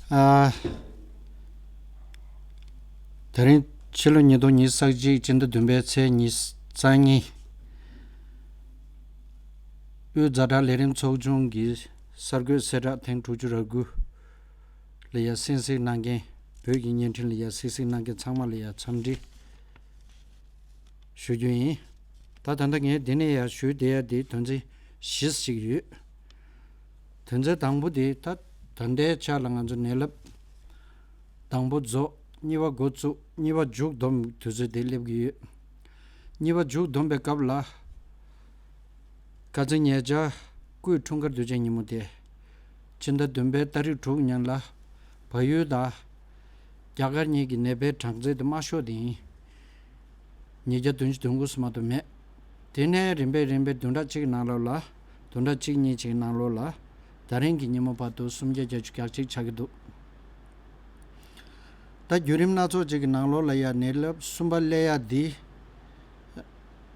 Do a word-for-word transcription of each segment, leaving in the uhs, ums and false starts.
ཨ། དེ་རིང་ཕྱི་ལོ་ཉིས་སྟོང་ཉི་ཤུ་རྩ་གཅིག་སྤྱི་ཟླ་བདུན་པའི་ཚེས་ཉི་ཤུ་རྩ་གཉིས། དབུས་ཛ་དྲག་ལས་རིམ་ཚོགས་ཆུང་གི་གསར་འགོད་གསལ་བསྒྲགས་ཐེངས་དྲུག་ཅུ་རེ་དགུ་ལ་ཡ་གསན་གཟིགས་གནང་མཁན། བོད་ཀྱི་བརྙན་འཕྲིན་ལ་ཡ་གཟིགས་གཟིགས་གནང་མཁན་ཚང་མ་ལ་ཡ་འཚམས་འདྲི་ཞུ་རྒྱུ་ཡིན། ད་ད་ལྟ་ངས་འདི་ནས་ཡ་ཞུ་བསྡད་ཡ་འདི་དོན་ཚན་བཞི་ཞིག་ཡོད། དོན་ཚན་དང་པོ་དེ་ད་ད་ལྟའི་ཆ་ལ་ང་ཚོ་ནད་རླབས་དང་པོ་རྫོགས། གཉིས་པ་འགོ་བཙུགས། གཉིས་པ་མཇུག་བསྡོམས་དུས་ཚོད་དེ་སླེབས་ཀྱི་ཡོད། གཉིས་པ་མཇུག་བསྡོམས་པའི་སྐབས་ལ། ཁ་ཚིག་ཉེ་ཆར་སྐུའི་འཁྲུངས་སྐར་དུས་ཆེན་ཉིན་མོ་དེ། སྤྱི་ཟླ་བདུན་པའི་ཏ་རིག་དྲུག་ཉིན་ལ། བལ་ཡུལ་དང་རྒྱ་གར་གཉིས་ཀྱི་ནད་པའི་གྲངས་ཚད་དེ་དམའ་ཤོས་དེ་ཡིན། ཉིས་བརྒྱ་བདུན་ཅུ་དོན་དགུ་སུ་མ་གཏོགས་མེད། དེ་ནས་རིམ་པས་རིམ་པས་བདུན་ཕྲག་གཅིག་གི་ནང་ལོགས་ལ། བདུན་ཕྲག་གཅིག་གཉིས་ཅིག་གི་ནང་ལོགས་ལ། ད་རིང་གི་ཉིན་མོ་བར་དུ་སུམ་བརྒྱ་བརྒྱད་ཅུ་གྱ་གཅིག་ཆགས་ཀྱི་འདུག་ད་བརྒྱུད་རིམ་སྣ་ཚོགས་ཅིག་གི་ནང་ལོགས་ལ་ཡ་ནད་རླབས་གསུམ་པ་སླེབས་ཡ་འདི།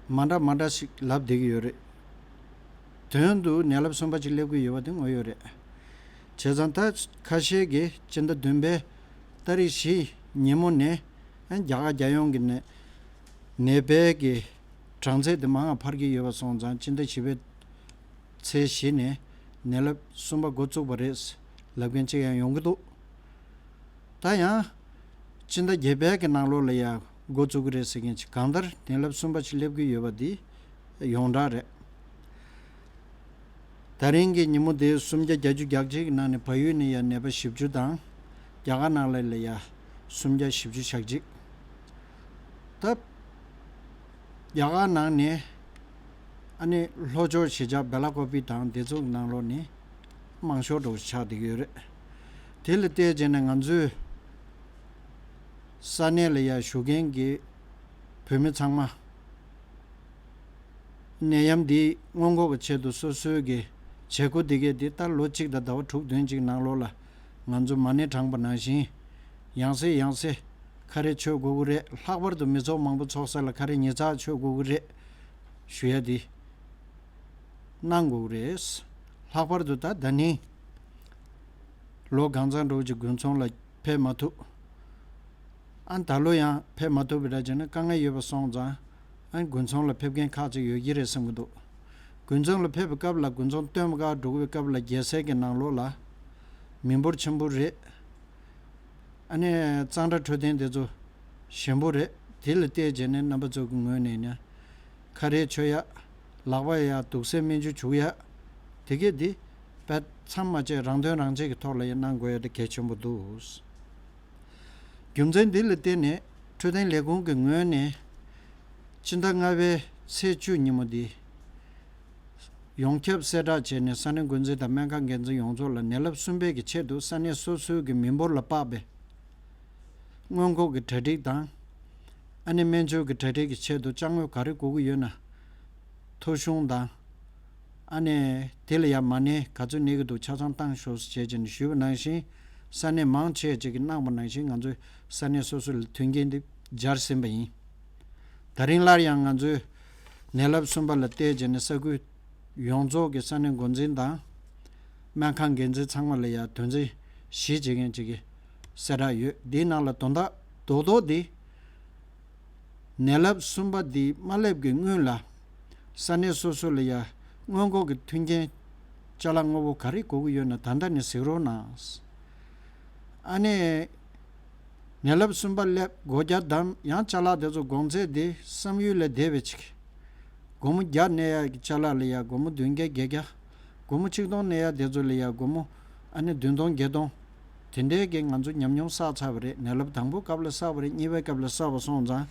མ་འདྲ་མ་འདྲ་ཞིག་ལབ་བསྡད་ཀྱི་ཡོད་རེད། དོན་དུ་ནད་རླབས་གསུམ་པ་ཅིག་སླེབས་ཀྱི་ཡོད་པ་དེ་དངོས་ཡོད་རེད། བྱས་ཙང་ད་ཁ་ཤས་ཀྱིས་སྤྱི་ཟླ་བདུན་པའི་ཏ་རིག་བཞི་ཉིན་མོ་ནས་ཨ་རྒྱ་གར་རྒྱལ་ཡོངས་ཀྱི་ནད་ནད་པའི་གི་གྲངས་ཚད་དེ་མང་ང་འཕར་གྱི་ཡོད་པ་སོང་ཙང་སྤྱི་ཟླ་བཞི་པའི་ཚེས་བཞི་ནས་ནད་རླབས་གསུམ་པ་འགོ་བཙུགས་པ་རེད་ལབ་མཁན་ཅིག་ཡང་ཡོང་གི་འདུག་ད་ཡང་སྤྱི་ཟླ་བརྒྱད་པའི་གི་ནང་ལོགས་ལ་ཡང་འགོ་བཙུགས་ཀྱི་རེད་ཟེར་མཁན་ཅིག་གང་ལྟར་ནད་རླབས་གསུམ་པ་ཅིག་སླེབས་ཀྱི་ཡོད་པ་འདི་ཡོངས་གྲགས་རེད། ད་རིང་གི་ཉིན་མོ་དེ་སུམ་བརྒྱ་བརྒྱད་ཅུ་གྱ་གཅིག་གི་ནང་ནས་བལ་ཡུལ་ནས་ཡང་ནད་པ་བཞི་བཅུ་དང་། རྒྱ་གར་ནང་ལ་ལ་ཡ་སུམ་བརྒྱ་བཞི་བཅུ་ཞེ་གཅིག་ད་རྒྱ་གར་ནང་ནས་ཨ་ནི་ལྷོ་ཕྱོགས་གཞིས་ཆགས་སྦེ་ལ་ཀོ་པི་དང་དེ་ཚོ་གི་ནང་ལོགས་ནས་མང་ཤོས་འགྲོ་ཆགས་བསྡད་ཀྱི་ཡོད་རེད། དེ་ལ་བལྟས་བྱས་ན་ང་ཚོས་ས་གནས་ལ་ཡ་བཞུགས་མཁན་གྱི་བོད་མི་ཚང་མ། ནད་ཡམས་འདི་སྔོན་འགོག་གི་ཆེད་དུ་སོ་སོའི་གི་བྱེད་སྒོ་འདི་གས་འདི་ལྟར་ལོ་གཅིག་དང་ཟླ་བ་དྲུག་བདུན་གཅིག་ནང་ལོགས་ལ་ང་ཚོ་མ་ཎི་བགྲངས་པ་ནང་བཞིན་ཡང་སེ་ཡང་སེ་ཁ་རས་མཆོད་དགོས་ཀྱི་རེད། ལྷག་པར་དུ་མི་ཚོགས་མང་པོ་ཚོགས་ས་ལ་ཁ་རས་ཉིས་བརྩེགས་མཆོད་དགོས་ཀྱི་རེད་ཞུ་ཡ་འདི་གནང་དགོས་ཀྱི་རེད། ལྷག་པར་དུ་ད་ད་ནི་ལོ་གང་ཚང་འགྲོ་གི་དགུན་ཚོང་ལ་ཕེབས་མ་ཐུབ། ཨ་ད་ལོ་ཡང་ཕེབས་མ་ཐུབ་པའི་ར་བྱས་ན་དཀའ་ངལ་ཡོད་པ་སོང་ཙང་ཨ་དགུན་ཚོང་ལ་ཕེབས་མཁན་ཁག་ཅིག་ཡོད་ཀྱི་རེད་བསམ་གྱི་འདུག་དགུན་ཚོང་ལ་ཕེབས་པའི་སྐབས་ལ་དགུན་ཚོང་སྟོན་པ་ཁག་འགྲོ་གི་པའི་སྐབས་ལ་རྒྱལ་སའི་གི་ནང་ལོགས་ལ་མི་འབོར་ཆེན་པོ་རེད། ཨ་ནི་གཙང་སྦྲ་འཕྲོད་བསྟེན་དེ་ཚོ་ཞན་པོ་རེད། དེ་ལ་བལྟས་བྱས་ནས་རྣམ་པ་ཚོ་གི་ངོས་ནས་ནི་ཁ་རས་མཆོད་ཡ། ལག་པ་ཡ་དུག་སེལ་སྨན་ཆུ་བྱུག་ཡ། དེ་གས་འདི་དཔེ་མཚམས་མ་བཅད་རང་དོན་རང་གཅེས་ཀྱི་ཐོག་ལ་ཡང་གནང་དགོས་ཡ་དེ་གལ་ཆེན་པོ་འདུག་རྒྱུ་མཚན་འདི་ལ་བརྟེན་ནས་འཕྲོད་བསྟེན་ལས་ཁུངས་ཀྱི་ངོས་ནས་ཕྱི་ཟླ་ལྔ་པའི་ཚེས་བཅུ་ཉིན་མོ་འདི་ཡོངས་ཁྱབ་གསལ་བསྒྲགས་བྱས་ནས་ས་གནས་འགོ་འཛིན་དང་སྨན་ཁང་འགན་འཛིན་ཡོངས་རྫོགས་ལ་ནད་རླབས་གསུམ་པའི་གི་ཆེད་དུ་ས་གནས་སོ་སོའི་གི་མི་འབོར་ལ་དཔག་པའི་སྔོན་འགོག་གི་གྲ་སྒྲིག་དང་། ཨ་ནི་སྨན་བཅོས་ཀྱི་གྲ་སྒྲིག་གི་ཆེད་དུ་ཅ་དངོས་ག་རེ་དགོས་ཀྱི་ཡོད་ན། ཐོ་གཞུང་དང་། ཨ་ནི་དེ་ལ་ཡང་མ་ཎི་ག་ཚོད་གནས་ཀྱི་འདུག་ཆ་ཚང་བཏང་ཤོག་ཅེས་བྱས་ནས་ཞུས་པ་ནང་བཞིན་ས་གནས་མང་ཆེ་ཅིག་གིས་གནང་པ་ནང་བཞིན་ང་ཚོས་ས་གནས་སོ་སོ་ལ་མཐུན་རྐྱེན་འདི་སྦྱར་ཟིན་པ་ཡིན། ད་རིང་སླར་ཡང་ང་ཚོས་ནད་རླབས་གསུམ་པ་ལ་བལྟས་བྱས་ནས་ས་ཁུལ་ཡོངས་རྫོགས་ཀྱི་ས་གནས་འགོ་འཛིན་དང་། སྨན་ཁང་འགན་འཛིན་ཚང་མ་ལ་ཡང་དོན་ཚན་བཞི་བྱེད་མཁན་ཅིག་གི་གསལ་བསྒྲགས་ཡོད། འདིའི་ནང་ལ་དོན་དག་རྡོག་རྡོག་འདི། ནད་རླབས་གསུམ་པ་འདི་མ་སླེབས་ཀྱི་སྔོན་ལ། ས་གནས་སོ་སོ་ལ་ཡང་སྔོན་འགོག་གི་མཐུན་རྐྱེན་ཅ་ལག་དངོས་པོ་ག་རེ་དགོས་ཀྱི་ཡོད་ན་ད་ལྟ་ནས་གཟིགས་རོགས་གནང་། ཨ་ནི། ནད་རླབས་གསུམ་པ་སླེབས་སྒོ་རྒྱ་བསྡམས་ཡང་ཅ་ལག་དེ་ཚོ་གོང་ཚད་དེ་བསམ་ཡུལ་ལས་འདས་པའི་ཅིག་སྒོར་མོ་བརྒྱ་གནས་ཡག་གི་ཅ་ལག་ལ་ཡ་སྒོར་མོ་བདུན་བརྒྱ་བརྒྱད་བརྒྱ། སྒོར་མོ་ཆིག་སྟོང་གནས་ཡག་དེ་ཚོ་ལ་ཡ་སྒོར་མོ་ཨ་ནི་བདུན་སྟོང་བརྒྱད་སྟོང་། དེ་འདྲའི་གི་ང་ཚོ་ཉམས་མྱོང་བསགས་ཚར་བ་རེད། ནད་རླབས་དང་པོ་སྐབས་ལ་བསགས་པ་རེད། གཉིས་པའི་སྐབས་ལ་བསགས་པ་སོང་ཙང་།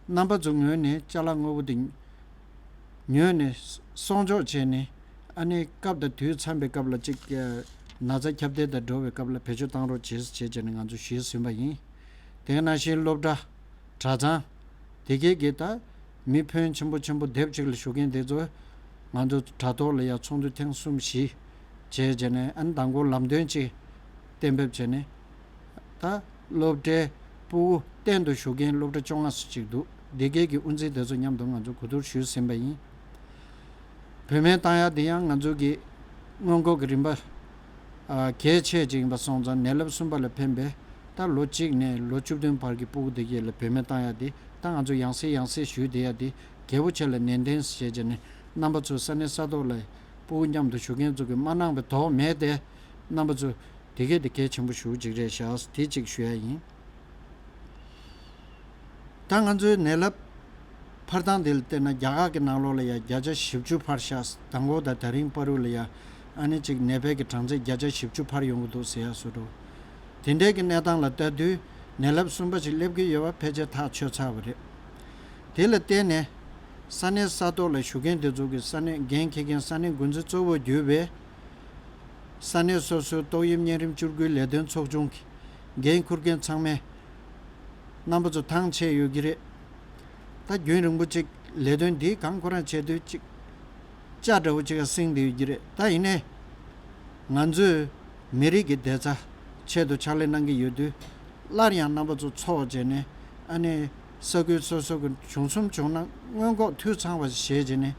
རྣམ་པ་ཚོ་ངོས་ནས་ཅ་ལག་དངོས་པོ་དེ་ཉོས་ནས་སྲུང་སྐྱོབ་བྱས་ནས་ཨ་ནི་སྐབས་དང་དུས་འཚམ་པའི་སྐབས་ལ་ཅིག་ན་ཚ་ཁྱབ་གདལ་དང་འགྲོ་བའི་སྐབས་ལ་བེད་སྤྱོད་བཏང་རོགས་བྱེད་ཅེས་བྱས་ནས་ང་ཚོ་ཞུས་ཟིན་པ་ཡིན། དེ་ནང་བཞིན་སློབ་གྲྭ། གྲྭ་ཚང་། དེ་གའི་གི་ད་མི་ཕོན་ཆེན་པོ་ཆེན་པོ་སྡེབ་གཅིག་ལ་བཞུགས་མཁན་དེ་ཚོ་ང་ཚོ་དྲ་ཐོག་ལ་ཡ་ཚོགས་འདུ་ཐེངས་གསུམ་བཞི་བྱས་བྱས་ནས་ཨ་ནི་མདང་དགོང་ལམ་སྟོན་གཅིག་གཏན་འབེབས་བྱས་ནས་ད་སློབ་གྲྭའི་ཕྲུ་གུ་གཏན་དུ་བཞུགས་མཁན་སློབ་གྲྭ་བཅོ་ལྔ་ཙམ་ཅིག་འདུག་འདི་གའི་གི་དབུ་འཛིན་དེ་ཚོ་མཉམ་དུ་ང་ཚོ་གོ་བསྡུར་ཞུས་ཟིན་པ་ཡིན། བོད་སྨན་བཏང་ཡག་འདི་ཡང་ང་ཚོ་གི་སྔོན་འགོག་གི་རིམ་པ་ ཨ་གལ་ཆེ་ཅིག་ཡིན་པ་སོང་ཙང་ནད་རླབས་གསུམ་པ་ལ་ཕན་པའི་ད་ལོ་གཅིག་ནས་ལོ་བཅུ་བདུན་བར་གྱི་སྤུ་གུ་དེ་གས་ལ་བོད་སྨན་བཏང་ཡ་དེ་ད་ང་ཚོ་ཡང་སེ་ཡང་སེ་ཞུས་བསྡད་ཡ་དེ་གལ་པོ་ཆེ་ལ་ནན་ཏན་བྱས་བྱས་ནས་རྣམ་པ་ཚོ་ས་གནས་ས་ཐོག་ལ་སྤུ་གུ་མཉམ་དུ་བཞུགས་མཁན་ཚོ་གིས་མ་གནང་པའི་དོགས་མེད་དེ་རྣམ་པ་ཚོ་དེ་གས་དེ་གལ་ཆེན་པོ་ཞེ་པོ་ཅིག་རེད་ཤག་དེ་གཅིག་ཞུ་ཡ་ཡིན། ད་ང་ཚོའི་ནད་རླབས་འཕར་སྟངས་འདི་ལ་བལྟས་ན་རྒྱ་གར་གྱི་ནང་ལོགས་ལ་ཡ་བརྒྱ་ཆ་བཞི་བཅུ་འཕར་ཤག་དང་པོ་དང་ད་རིང་བར་དུ་ལ་ཡ་ཨ་ནི་གཅིག་ནད་པའི་གི་གྲངས་ཚད་བརྒྱ་ཆ་བཞི་བཅུ་འཕར་ཡོང་གི་འདུག་ཟེར་ཡ་བཟོ་འདྲ། དེ་འདྲའི་གི་གནས་སྟངས་ལ་ལྟ་དུས་ནད་རླབས་གསུམ་པ་ཞིག་སླེབས་ཀྱི་ཡོད་པ་ཕལ་ཆེར་ཐག་ཆོད་ཚར་བ་རེད། དེ་ལ་བརྟེན་ནས་ས་གནས་ས་ཐོག་ལ་བཞུགས་མཁན་དེ་ཚོ་གི་ས་གནས་འགན་འཁྱེར་མཁན་ས་གནས་འགོ་འཛིན་གཙོ་བོ་གྱུར་པའི་ས་གནས་སོ་སོའི་ཏོག་དབྱིབས་གཉན་རིམས་བཅོས་སྒྱུར་ལས་དོན་ཚོགས་ཆུང་གི་འགན་འཁུར་མཁན་ཚང་མས་རྣམ་པ་ཚོ་ཐང་ཆད་ཡོད་ཀྱི་རེད། ད་རྒྱུན་རིང་པོ་ཅིག་ལས་དོན་འདི་གང་ཁོ་རང་བྱེད་དུས་ཅིག་ལྕགས་འདྲ་བོ་ཅིག་ག་བསྲིངས་བསྡད་ཡོད་ཀྱི་རེད། ད་ཡིན་ནའི་ང་ཚོས་མི་རིགས་ཀྱི་བདེ་རྩ་ཆེད་དུ་ཕྱག་ལས་གནང་གི་ཡོད་དུས་སླར་ཡང་རྣམ་པ་ཚོ་ཚོགས་བྱས་ནས་ཨ་ནི་ས་ཁུལ་སོ་སོ་གི་བྱུང་གསུམ་བྱུང་ན་སྔོན་འགོག་འཐུས་ཚང་བ་ཞིག་བྱས་བྱས་ནས།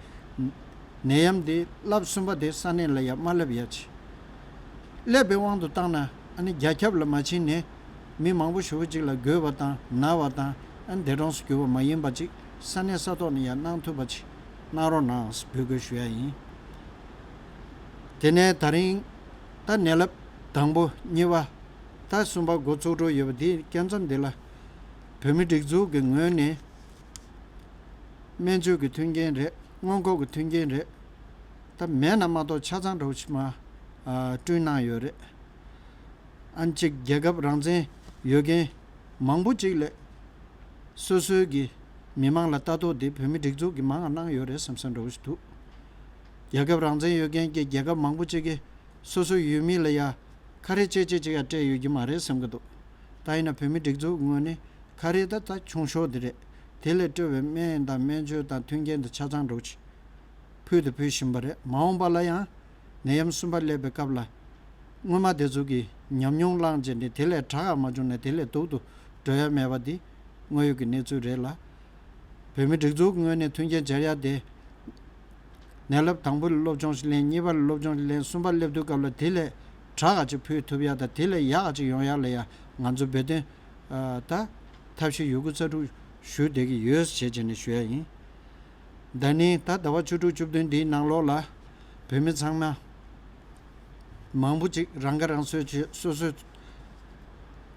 ནད་ཡམས་འདི་རླབས་གསུམ་པ་དེ་ས་གནས་ལ་ཡང་མ་སླེབས་ཡ་ཆེ། སླེབས་པའི་དབང་དུ་བཏང་ན་ཨ་ནི་རྒྱ་ཁྱབ་ལ་མ་ཕྱིན་ནས་མི་མང་པོ་ཞེ་པོ་ཅིག་ལ་འགོས་པ་དང་ན་བ་དང་ཨ་ནི་འདས་གྲོངས་སུ་གྱུར་པ་མ་ཡིན་པ་ཅིག་ས་གནས་ས་ཐོག་ནས་ཡང་གནང་ཐུབ་པ་ཅིག་གནང་རོགས་གནང་ཟེར་འབོད་སྐུལ་ཞུ་ཡ་ཡིན། དེ་ནས་ད་རིང་ད་ནད་རླབས་དང་པོ་གཉིས་པ་ད་གསུམ་པ་འགོ་བཙུགས་འགྲོ་ཡོད་པ་འདི་སྐབས་མཚམས་འདི་ལ་བོད་མི་སྒྲིག་འཛུགས་ཀྱི་ངོས་ནས། སྨན་བཅོས་ཀྱི་མཐུན་རྐྱེན་རེད། སྔོན་འགོག་གི་མཐུན་རྐྱེན་རེད། ད་མེད་ན་མ་གཏོགས་ཆ་ཚང་འདྲ་བོ་ཞིག་མ་ཨ་བསྐྲུན་གནང་ཡོད་རེད། ཨ་ནི་གཅིག་རྒྱལ་ཁབ་རང་བཙན་ཡོད་མཁན་མང་པོ་ཅིག་ལས་སོ་སོའི་གི་མི་མང་ལ་ལྟ་རྟོག་འདི་བོད་མི་སྒྲིག་འཛུགས་ཀྱིས་མང་ང་གནང་ཡོད་རེད་བསམ་བསམ་འདྲ་བོ་ཞིག་འདུག་རྒྱལ་ཁབ་རང་བཙན་ཡོད་མཁན་གྱི་རྒྱལ་ཁབ་མང་པོ་ཅིག་གིས་སོ་སོའི་ཡུལ་མི་ལ་ཡ་ཁ་རས་ཅེ་ཅེ་ཅིག་ཡ་སྤྲད་ཡོད་ཀྱི་མ་རེད་བསམ་གྱི་འདུག་ད་ཡིན་ན་བོད་མི་སྒྲིག་འཛུགས་ངོས་ནས་ཁ་རས་ད་ད་ཆུང་ཤོས་འདི་རེད། དེ་ལས་སྤྲོད་པའི་སྨན་དང་སྨན་བཅོས་དང་མཐུན་རྐྱེན་དང་ཆ་ཚང་འགྲོ་ཆེ་ཕུལ་དུ་ཕུལ་བཞིན་པ་རེད། མ་འོངས་པ་ལ་ཡང་ནད་ཡམས་གསུམ་པ་སླེབས་པའི་སྐབས་ལ་སྔོན་མ་དེ་ཚོ་གི་ཉམས་མྱོང་བླངས་བྱས་ནས་དེ་ལས་དྲག་ག་མ་བྱུང་ན་དེ་ལས་སྡུག་ཏུ་འགྲོ་ཡ་མེད་པ་འདི་དངོས་ཡོད་ཀྱི་གནས་ཚུལ་རེད་ལ། བོད་མི་སྒྲིག་འཛུགས་ངོས་ནས་མཐུན་རྐྱེན་སྦྱར་ཡ་དེ། ནད་རླབས་དང་པོ་ལ་སློབ་སྦྱོང་ཞིག་ལེན། གཉིས་པ་ལ་སློབ་སྦྱོང་ཞིག་ལེན། གསུམ་པ་སླེབས་དུས་སྐབས་ལ་དེ་ལས་དྲག་ག་ཅིག་ཕུལ་ཐུབ་ཡ་དང་དེ་ལས་ཡག་ག་ཅིག་ཡོང་ཡ་ལ་ཡ་ང་ཚོ་བོད་དོན་ད་ཐབས་ཤེས་ཡོད་རྒུ་རྩལ་སྤྲུགས་ཞུ་བསྡད་ཀྱི་ཡོད་ཞེས་བྱས་ནས་ཞུ་ཡ་ཡིན། ད་ནི་ད་ཟླ་བ་བཅུ་དྲུག་བཅུ་བདུན་འདིའི་ནང་ལོགས་ལ་བོད་མི་ཚང་མ། མང་པོ་ཅིག་རང་ཁ་རང་གསོ་བྱེད། སོ་སོའི་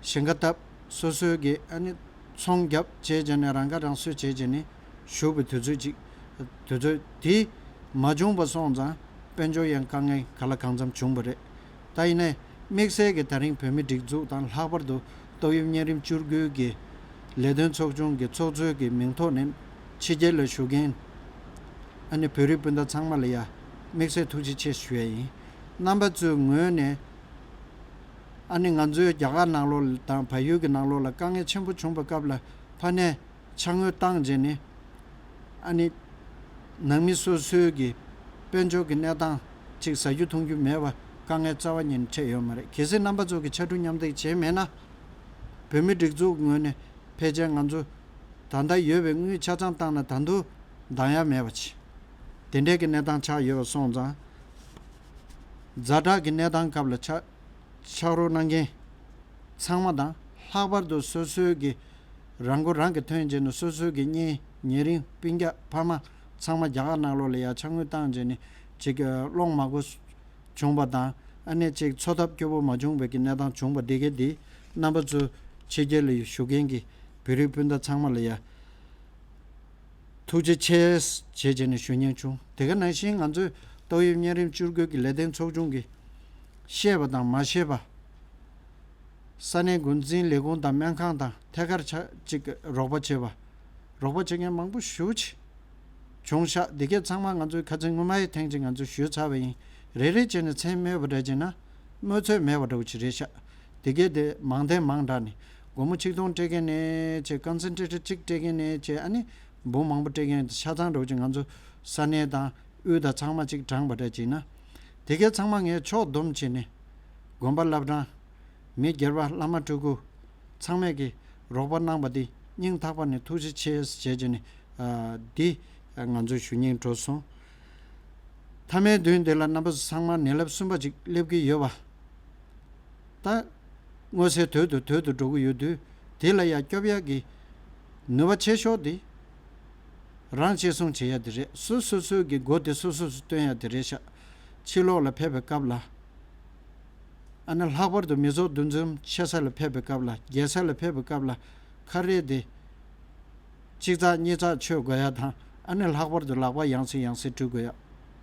ཞིང་ཁ་བཏབ། སོ་སོའི་གི་ཨ་ནི་ཚོང་རྒྱབ་བྱས་བྱས་ནས་རང་ཁ་རང་གསོ་བྱས་བྱས་ནས་བཞུགས་པའི་དུས་ཚོད་ཅིག་དུས་ཚོད་དེ་མ་བྱུང་བ་སོང་ཙང་དཔལ་འབྱོར་ཡང་དཀའ་ངལ་ག་ལ་གང་འཚམ་བྱུང་བ་རེད། ད་ཡིན་ནའི་དམིགས་བསལ་གྱི་ད་རིང་བོད་མི་སྒྲིག་འཛུགས་དང་ལྷག་པར་དུ་ཏོག་དབྱིབས་གཉན་རིམས་བཅོས་སྒྱུར་གྱི་ལས་དོན་ཚོགས་ཆུང་གི་ཚོགས་གཙོའི་གི་མིང་ཐོག་ནས་ཕྱི་རྒྱལ་ལ་བཞུགས་མཁན་ཨ་ནི་བོད་རིགས་སྤུན་ཟླ་ཚང་མ་ལ་ཡ་དམིགས་བསལ་ཐུགས་རྗེ་ཆེ་ཞུ་ཡ་ཡིན། རྣམ་པ་ཚོའི་ངོས་ནས་ཨ་ནི་ང་ཚོའི་རྒྱ་གར་ནང་ལོགས་དང་བལ་ཡུལ་གྱི་ནང་ལོགས་ལ་དཀའ་ངལ་ཆེན་པོ་བྱུང་བའི་སྐབས་ལ་ཕ་ནས་ཕྱག་དངུལ་བཏང་རྗེས་ནས་ཨ་ནི་ནང་མི་སོ་སོའི་གི་དཔལ་འབྱོར་གྱི་གནས་སྟངས་ཅིག་ཟ་རྒྱུ་འཐུང་རྒྱུ་མེད་པ་དཀའ་ངལ་རྩ་བ་ཉིད་ནས་འཕྲད་ཡོད་མ་རེད། གལ་སྲིད་རྣམ་པ་ཚོ་གི་ཕྱར་གྲུ་མཉམ་འདེགས་བྱས་མེད་ན་བོད་མི་སྒྲིག་འཛུགས་ངོས་ནས་ཕལ་ཆེར་ང་ཚོ་ད་ལྟ་ཡོད་པའི་དངུལ་ཆ་ཚང་བཏང་ན་ད་དུང་འདང་ཡ་མེད་པ་ཆེ། དེ་འདྲའི་གི་གནས་སྟངས་ཆགས་ཡོད་པ་སོང་ཙང་། ཛ་དྲག་གི་གནས་སྟངས་སྐབས་ལ་ཕྱག་ཕྱག་རོགས་གནང་མཁན་ཚང་མ་དང་ལྷག་པར་དུ་སོ་སོའི་གི་རང་མགོ་རང་གིས་ཐོན་བྱས་ནས་སོ་སོའི་གི་གཉེན་ཉེ་རིང་སྤུན་ཀྱག་ཕ་མ་ཚང་མ་རྒྱ་གར་ནང་ལོགས་ལ་ཡ་ཕྱག་དངུལ་བཏང་བྱས་ནས་ཅིག་གི་སློང་མ་དགོས་བྱུང་བ་དང་ཨ་ནེ་ཅིག་འཚོ་ཐབས་སྐྱོ་པོ་མ་བྱུང་བའི་གི་གནས་སྟངས་བྱུང་བ་འདི་གས་འདི་རྣམ་པ་ཚོ་ཕྱི་རྒྱལ་ལ་བཞུགས་མཁན་གྱི་བོད་རིགས་སྤུན་ཟླ་ཚང་མ་ལ་ཡ་ཐུགས་རྗེ་ཆེ་ཞེས་བྱས་ནས་ཞུ་སྙིང་བྱུང་། དེ་ག་ནང་བཞིན་ང་ཚོའི་ཏོག་དབྱིབས་གཉན་རིམས་བཅོས་སྒྱུར་གྱི་ལས་དོན་ཚོགས་ཆུང་གིས་ཤེས་པ་དང་མ་ཤེས་པ། ས་གནས་འགོ་འཛིན་ལས་ཁུངས་དང་སྨན་ཁང་དང་ཐད་ཀར་ཆ་གཅིག་རོགས་པ་བྱེད་པ། རོགས་པ་བྱེད་མཁན་མང་པོ་ཞེ་པོ་ཅིག་བྱུང་ཤག་འདི་གས་ཚང་མ་ང་ཚོའི་ཁ་ཚིག་སྔོན་མའི་ཐེངས་གཅིག་ང་ཚོས་ཞུས་ཚར་བ་ཡིན། རེ་རེ་བྱས་ནས་མཚན་སྨོས་པ་འདྲ་བྱས་ན་སྨོས་ཚོད་མེད་པ་འདྲ་བོ་ཅིག་རེད་ཤག་འདི་གས་དེ་མང་ཐེངས་མང་དྲགས་ནས་སྒོར་མོ་ཆིག་སྟོང་སྤྲད་མཁན་ནས་བྱས། ཀོན་སེན་ཊྲེ་ཊར་གཅིག་སྤྲད་མཁན་ནས་བྱས། ཨ་ནི་འབུམ་མང་པོ་སྤྲད་མཁན་ཆ་ཚང་འདྲ་བོ་ཅིག་ང་ཚོ་ས་གནས་དང་དབུས་དང་ཚང་མ་ཅིག་དྲངས་པ་འདྲ་བྱས་ན། དེ་གས་ཚང་མ་ངས་ཕྱོགས་བསྡོམས་བྱས་ནས་དགོན་པ་བླ་བྲང་མི་སྒེར་པ་བླ་མ་སྤྲུལ་སྐུ་ཚང་མས་ཀྱི་རོགས་པ་གནང་པ་འདི་སྙིང་ཐག་པ་ནས་ཐུགས་རྗེ་ཆེ་ཞེས་བྱས་ནས་ཨ་འདི་ང་ཚོའི་ཞུ་སྙིང་བྲོ་སོང་། མཐའ་མའི་དུས་འདི་ལ་རྣམ་པ་ཚོ་ཚང་མ་ནད་རླབས་གསུམ་པ་ཅིག་སླེབས་ཀྱི་ཡོད་པ་ ད་མངོན་གསལ་དོད་དུ་དོད་དུ་འགྲོ་གི་ཡོད་དུས། དེ་ལ་ཡ་སྐྱོབ་ཡག་གི་ནུས་པ་ཆེ་ཤོས་དེ་རང་གཅེས་སྲུང་བྱེད་ཡ་དེ་རེད། སོ་སོ་སོའི་གི་མགོ་དེ་སོ་སོ་སོ་སྟོན་ཡ་དེ་རེད་ཤག་ཕྱི་ལོགས་ལ་ཕེབས་པའི་སྐབས་ལ། ཨ་ནི་ལྷག་པར་དུ་མི་ཚོགས་འདུ་འཛོམས་ཆེ་ས་ལ་ཕེབས་པའི་སྐབས་ལ། རྒྱལ་ས་ལ་ཕེབས་པའི་སྐབས་ལ། ཁ་རས་དེ་གཅིག་ཚག་གཉིས་ཚག་མཆོད་དགོས་ཡ་དང་། ཨ་ནི་ལྷག་པར་དུ་ལག་པ་ཡང་སེ་ཡང་སེ་བཀྲུ་དགོས་ཡ།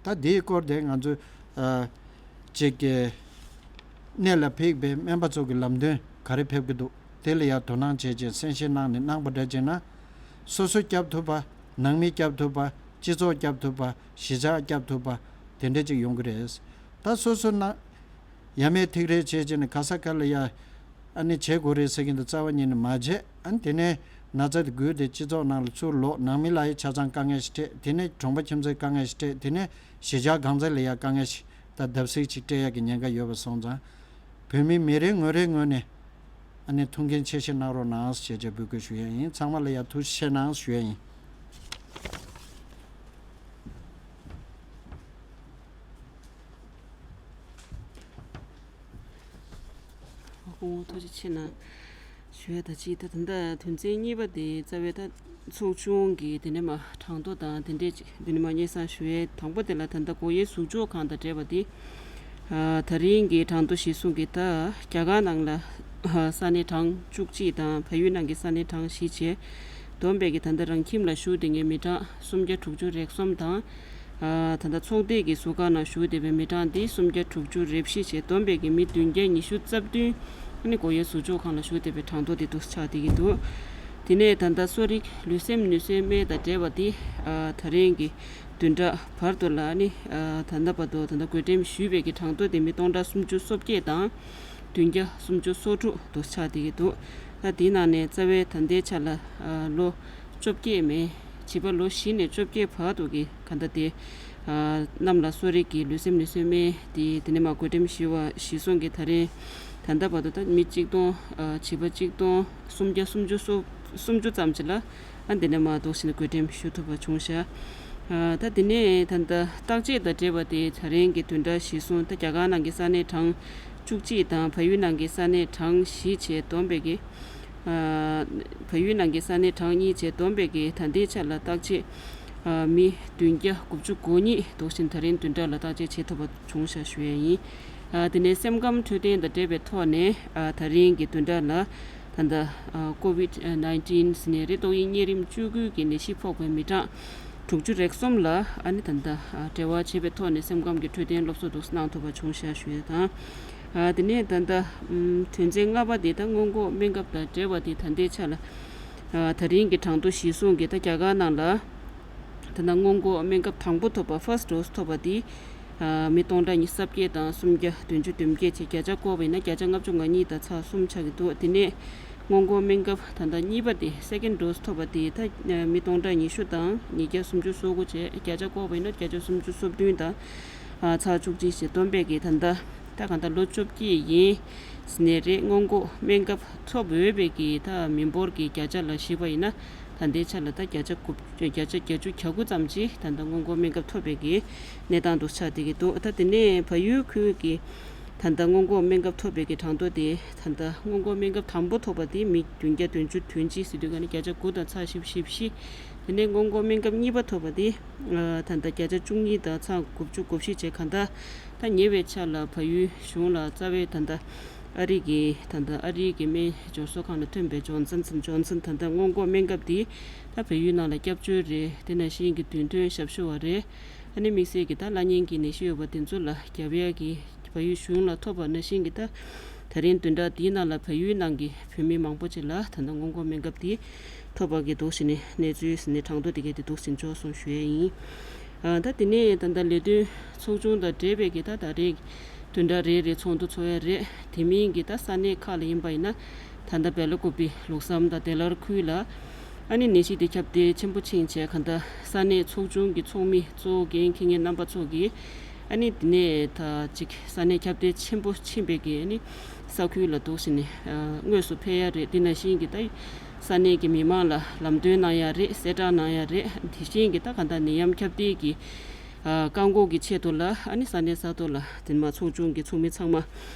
ད་དེའི་སྐོར་དེ་ང་ཚོས་ཨ་ཅིག་གི་གནད་ལ་ཕེབས་པའི་སྨན་པ་ཚོ་གི་ལམ་སྟོན་ག་རེ་ཕེབས་ཀྱི་འདུག་དེ་ལ་ཡ་དོ་སྣང་བྱེད་ཅིང་གསན་བཞེས་གནང་ནས་གནང་པ་འདྲ་བྱས་ན། སོ་སོ་སྐྱོབ་ཐུབ་པ། ནང་མི་སྐྱོབ་ཐུབ་པ། སྤྱི་ཚོགས་སྐྱོབ་ཐུབ་པ། གཞིས་ཆགས་སྐྱོབ་ཐུབ་པ། དེ་འདྲ་ཅིག་ཡོང་གི་རེད། ད་སོ་སོ་ན་ཡ་མེད་ཐིག་རེ་བྱས་བྱས་ནས་ག་ས་ག་ལ་ཡ་ཨ་ནི་བྱེད་དགོས་རེད་ཟེར་གྱིན་འདུག་རྩ་བ་ཉིད་ནས་མ་བྱེད། ཨ་ནི་དེ་ནས་ན་ཚ་དེ་འགོས་ཏེ་སྤྱི་ཚོགས་ནང་ལ་ཚུར་ལོག་ནང་མི་ལ་ཡ་ཆ་ཚང་དཀའ་ངལ་ཞིག་སྤྲད། དེ་ནས་གྲོང་པ་ཁྱིམ་མཚེས་དཀའ་ངལ་ཞིག་སྤྲད། དེ་ནས་གཞིས་ཆགས་གང་ཚ་ལ་ཡ་དཀའ་ངལ་ཞིག་ད་བརྡབ་གསིག་ཅིག་སྤྲད་ཡག་གི་ཉེན་ཁ་ཡོད་པ་སོང་ཙང་། བོད་མི་མི་རེ་ངོ་རེའི་ངོས་ནས་ཨ་ནི་ཐུགས་འགན་ཆེ་བཞེས་གནང་རོགས་གནང་ཞེས་བཅས་འབོད་སྐུལ་ཞུ་ཡ་ཡིན། ཚང་མ་ལ་ཡ་ཐུགས་རྗེ་ཆེ་གནང་ཞུ་ཡ་ཡིན། སྐུ་ངོ་ཐུགས་རྗེ་ཆེ་གནང་། ཞུ་ཡ་ད་ཅི་ད་ད་ལྟ་དོན་ཚན་གཉིས་པ་དེ་རྩ་བའི་ད་ཚོགས་ཆུང་གི་དེ་ནས་མ་གྲངས་ཐོ་དང་དེ་འདྲས་ཅིག་དེ་ནས་མ་སྙན་སེང་ཞུ་ཡའི་དང་པོ་དེ་ལ་ད་ལྟ་སྒོ་དབྱེ་ཟུར་འཇོག་ཁང་དང་འབྲེལ་བ་དེ། ཨ་ད་རིང་གི་གྲངས་ཐོ་གཞིར་བཟུང་གི་ད་རྒྱ་གར་ནང་ལ་ཨ་ས་གནས་གྲངས་བཅུ་གཅིག་དང་བལ་ཡུལ་ནང་གི་ས་གནས་གྲངས་བཞི་བྱས། བསྡོམས་པས་ཀྱི་ད་ལྟ་རང་ཁྱིམ་ལ་བཞུགས་བསྡད་མཁན་མི་གྲངས་སུམ་བརྒྱ་དྲུག་ཅུ་རེ་གསུམ་དང་། ཨ་ད་ལྟ་ཚོགས་སྡེ་གི་ཟུར་ཁང་ནང་བཞུགས་བསྡད་པའི་མི་གྲངས་འདི་སུམ་བརྒྱ་དྲུག་ཅུ་རེ་བཞི་བྱས། བསྡོམས་པས་ཀྱི་མི་བདུན་བརྒྱ་ཉི་ཤུ་རྩ་བདུན་ཨ་ནི་སྒོ་དབྱེ་ཟུར་འཇོག་ཁང་ལ་བཞུགས་བསྡད་པའི་གྲངས་ཐོ་འདི་འདུག་ཆགས་བསྡད་ཀྱི་འདུག་དེ་ནས་ད་ལྟ་གསོ་རིག་ལུས་སེམས་ནུས་གསོའི་སྨན་དང་འབྲེལ་བ་འདི་ཨ་ད་རིང་གི་བདུན་ཕྲག་བར་དུ་ལ་ཨ་ནི་ཨ་ད་ལྟ་བར་དུ་ད་ལྟ་བགོ་འགྲེམས་ཞུས་པའི་གི་གྲངས་ཐོ་དེ་མི་སྟོང་ཕྲག་སུམ་ཅུ་སོ་བརྒྱད་དང་བདུན་བརྒྱ་སུམ་ཅུ་སོ་དྲུག་འདུག་ཆགས་བསྡད་ཀྱི་འདུག་ད་དེའི་ནང་ནས་རྩ་བའི་ད་ལྟའི་ཆ་ལ་ཨ་ལོ་བཅོ་བརྒྱད་མན། བྱིས་པ་ལོ་བཞི་ནས་བཅོ་བརྒྱད་བར་དུ་གི་ག་འདྲ་དེ་ཨ་རྣམས་ལ་གསོ་རིག་གི་ལུས་སེམས་ནུས་གསོའི་སྨན་དེ་དེ་ནས་མ་བགོ་འགྲེམས་ཞུས་པ་གཞིར་བཟུང་གི་ད་རེས་ད་ལྟ་བར་དུ་ད་མི་གཅིག་སྟོང་ཨ་བྱིས་པ་གཅིག་སྟོང་སུམ་བརྒྱ་སུམ་ཅུ་སོ་སུམ་ཅུ་ཙམ་ཅིག་ལ་ཨ་འདི་ནས་མ་གཏོགས་ཤིག་ན་བགོ་འགྲེམས་ཞུ་ཐུབ་པ་བྱུང་ཤག་ཨ་ད་དེ་ནས་ད་ལྟ་བརྟག་དཔྱད་དང་འབྲེལ་བ་དེ་ད་རིང་གི་བདུན་ཕྲག་གཞིར་བཟུང་ད་རྒྱ་གར་ནང་གི་ས་གནས་གྲངས་བཅུ་གཅིག་དང་བལ་ཡུལ་ནང་གི་ས་གནས་གྲངས་བཞི་བྱས་བསྡོམས་པས་ཀྱི་ཨ་བལ་ཡུལ་ནང་གི་ས་གནས་གྲངས་གཉིས་བྱས་བསྡོམས་པས་ཀྱི་ད་ལྟའི་ཆ་ལ་བརྟག་དཔྱད་ཨ་མི་བདུན་བརྒྱ་དགུ་བཅུ་གོ་གཉིས་འདུག་བཞིན་ད་རིང་བདུན་ཕྲག་ལ་བརྟག་དཔྱད་བྱེད་ཐུབ་པ་བྱུང་ཤག་ཞུ་ཡས་ཡིན། ཨ་དེ་ནས་སེམས་ཁམས་འཕྲོད་བསྟེན་དང་འབྲེལ་བའི་ཐོག་ནས་ཨ་ད་རིང་གི་བདུན་ཕྲག་ལ་ད་ལྟ་ཨ་ཀོ་ཝིད་ནའིན་ཊིན་ཟེར་ནས་རེད། ཏོག་དབྱིབས་གཉན་རིམས་བཅུ་དགུ་གི་ནད་གཞི་ཕོག་པའི་མི་གྲངས་དྲུག་ཅུ་རེ་གསུམ་ལ་ཨ་ནི་ད་ལྟ་ཨ་འབྲེལ་བ་བྱེད་པའི་ཐོག་ནས་སེམས་ཁམས་ཀྱི་འཕྲོད་བསྟེན་སློབ་གསོ་འདུག་གནང་ཐུབ་པ་བྱུང་ཤག་ཞུ་ཡས་དང་། ཨ་དེ་ནས་ད་ལྟ་ཨམ་དོན་ཚན་ལྔ་པ་དེ་ད་སྔོན་འགོག་སྨན་ཁབ་དང་འབྲེལ་བ་དེ་ད་ལྟའི་ཆ་ལ་ཨ་ད་རིང་གི་གྲངས་ཐོ་གཞིར་བཟུང་གི་ད་རྒྱ་གར་ནང་ལ་ད་ལྟ་སྔོན་འགོག་སྨན་ཁབ་དང་པོ་ཐོབ་པ་first dose་ཐོབ་པ་དེ་ཨ་མི་སྟོང་ཕྲག་ཉི་ཤུ་རྩ་བརྒྱད་དང་སུམ་བརྒྱ་བདུན་ཅུ་དོན་བརྒྱད་བྱས། བརྒྱ་ཆ་བགོས་པ་ཡིན་ན་བརྒྱ་ཆ་ལྔ་བཅུ་ང་གཉིས་དང་ཚེག་གསུམ་ཆགས་ཀྱི་འདུག་དེ་ནས་སྔོན་འགོག་སྨན་ཁབ་ད་ལྟ་གཉིས་པ་དེ་second dose་ཐོབ་པ་དེ་ད་མི་སྟོང་ཕྲག་ཉི་ཤུ་དང་ཉིས་བརྒྱ་སུམ་ཅུ་སོ་དགུ་བྱས། བརྒྱ་ཆ་བགོས་པ་ཡིན་ན་བརྒྱ་ཆ་སུམ་ཅུ་སོ་བདུན་དང་ཨ་ཚེག་བཅུ་གཅིག་བྱས། བསྡོམས་པས་ཀྱི་ད་ལྟ་ད་གང་ལྟར་ལོ་བཅོ་བརྒྱད་ཡིན་ཟེར་ནས་རེད། སྔོན་འགོག་སྨན་ཁབ་ཐོབ་འོས་པའི་གི་ད་མི་འབོར་གྱི་བརྒྱ་ཆ་ལ་བཞག་པ་ཡིན་ན་ད་ལྟའི་ཆ་ལ་ད་བརྒྱ་ཆ་དགུ་བརྒྱ་ཆ་བརྒྱད་ཅུ་གྱ་དགུ་ཙམ་ཅིག་ད་ལྟ་སྔོན་འགོག་སྨན་ཁབ་ཐོབ་པའི་གི་གནས་སྟངས་འདུག་ཆགས་བསྡད་ཀྱི་འདུག་ད་དེ་ནས་བལ་ཡུལ་ཁུལ་གྱི་ད་ལྟ་སྔོན་འགོག་སྨན་ཁབ་ཐོབ་པའི་གི་གྲངས་ཐོ་དེ་ད་ལྟ་སྔོན་འགོག་སྨན་ཁབ་དང་པོ་ཐོབ་པ་དེ་མི་བདུན་བརྒྱ་བདུན་ཅུ་དོན་གཅིག་ཟེར་དུས་ག་ནི་བརྒྱ་ཆ་དགུ་དང་ཚེག་བཞི་བཅུ་ཞེ་བཞི། དེ་ནས་སྔོན་འགོག་སྨན་ཁབ་གཉིས་པ་ཐོབ་པ་དེ་ཨ་ད་ལྟ་བརྒྱ་ཆ་བཅུ་གཉིས་དང་ཚེག་དགུ་བཅུ་གོ་བཞི་བྱས། གང་ལྟར་ད་ཉེ་བའི་ཆར་ལ་བལ་ཡུལ་གཞུང་ལ་རྩ་བའི་ད་ལྟ་ཨ་རི་གི་ད་ལྟ་ཨ་རིའི་གི་སྨན་སྦྱོར་ཚོགས་ཁང་ལ་ཐོན་པའི་ཇོན་སན་ཇོན་སན་ད་ལྟ་སྔོན་འགོག་སྨན་ཁབ་དེ་ད་བལ་ཡུལ་ནང་ལ་སྐྱབས་བཅོལ་རེད། དེ་ནང་བཞིན་གྱི་དུས་ཐོན་ཞབས་ཞུ་བ་རེད། ཨ་ནི་དམིགས་བསལ་གྱི་ད་བླ་གཉན་གྱི་ནད་གཞི་ཡོད་པ་དེ་ཚོ་ལ་རྒྱབ་ཡག་གི་བལ་ཡུལ་གཞུང་ལ་ཐོབ་པ་ནང་བཞིན་གྱི་ད་ད་རིང་བདུན་ཕྲག་འདིའི་ནང་ལ་བལ་ཡུལ་ནང་གི་བོད་མི་མང་པོ་ཅིག་ལ་ད་ལྟ་སྔོན་འགོག་སྨན་ཁབ་དེ་ཐོབ་པ་གི་འདུག་བྱས་ནས་གནས་ཚུལ་ཟེར་ནས་གྲངས་ཐོ་དེ་གའི་དེ་འདུག་བྱས་ནས་འབྱོར་སོང་ཞུ་ཡས་ཡིན། ཨ་ད་དེ་ནས་ད་ལྟ་ལས་དོན་ཚོགས་ཆུང་དང་འབྲེལ་བའི་གི་ད་ད་རེས་བདུན་ཕྲག་རེ་རེ་ཚོགས་འདུ་ཚོགས་ཡ་རེད། དེ་མིན་གྱི་ད་ས་གནས་ཁག་ལ་ཡིན་པ་ཡིན་ན་ད་ལྟ་སྦེ་ལ་ཀུ་པི་ལུགས་བསམ་དང་བདེ་སླར་ཁུལ་ལ་ཨ་ནི་ནད་གཞི་དེ་ཁྱབ་གདལ་ཆེན་པོ་ཕྱིན་བྱས། གང་ལྟར་ས་གནས་ཚོགས་ཆུང་གི་ཚོགས་མི་གཙོ་བོ་འགན་འཁྱེར་མཁན་རྣམ་པ་ཚོ་གིས་ཨ་ནི་དེ་ནས་ད་ཅིག་ས་གནས་ཁྱབ་གདལ་ཆེན་པོ་ཕྱིན་པའི་གི་ཨ་ནི་ས་ཁུལ་ལ་འདུག་བྱས་ནས་ཨ་དངོས་སུ་ཕེབས་ཡ་རེད། དེ་ནང་བཞིན་གྱི་ད་ས་གནས་ཀྱི་མི་མང་ལ་ལམ་སྟོན་གནང་ཡ་རེད། གསལ་བསྒྲགས་གནང་ཡ་རེད། དེ་བཞིན་གྱི་ད་གང་ལྟར་ནད་ཡམས་ཁྱབ་གདལ་གྱི་ཨ་བཀག་འགོག་གི་ཆེད་དུ་ལ་ཨ་ནི་ས་གནས་ས་ཐོག་ལ་དེ་མ་ཚོགས་ཆུང་གི་ཚོགས་མི་ཚང་མ་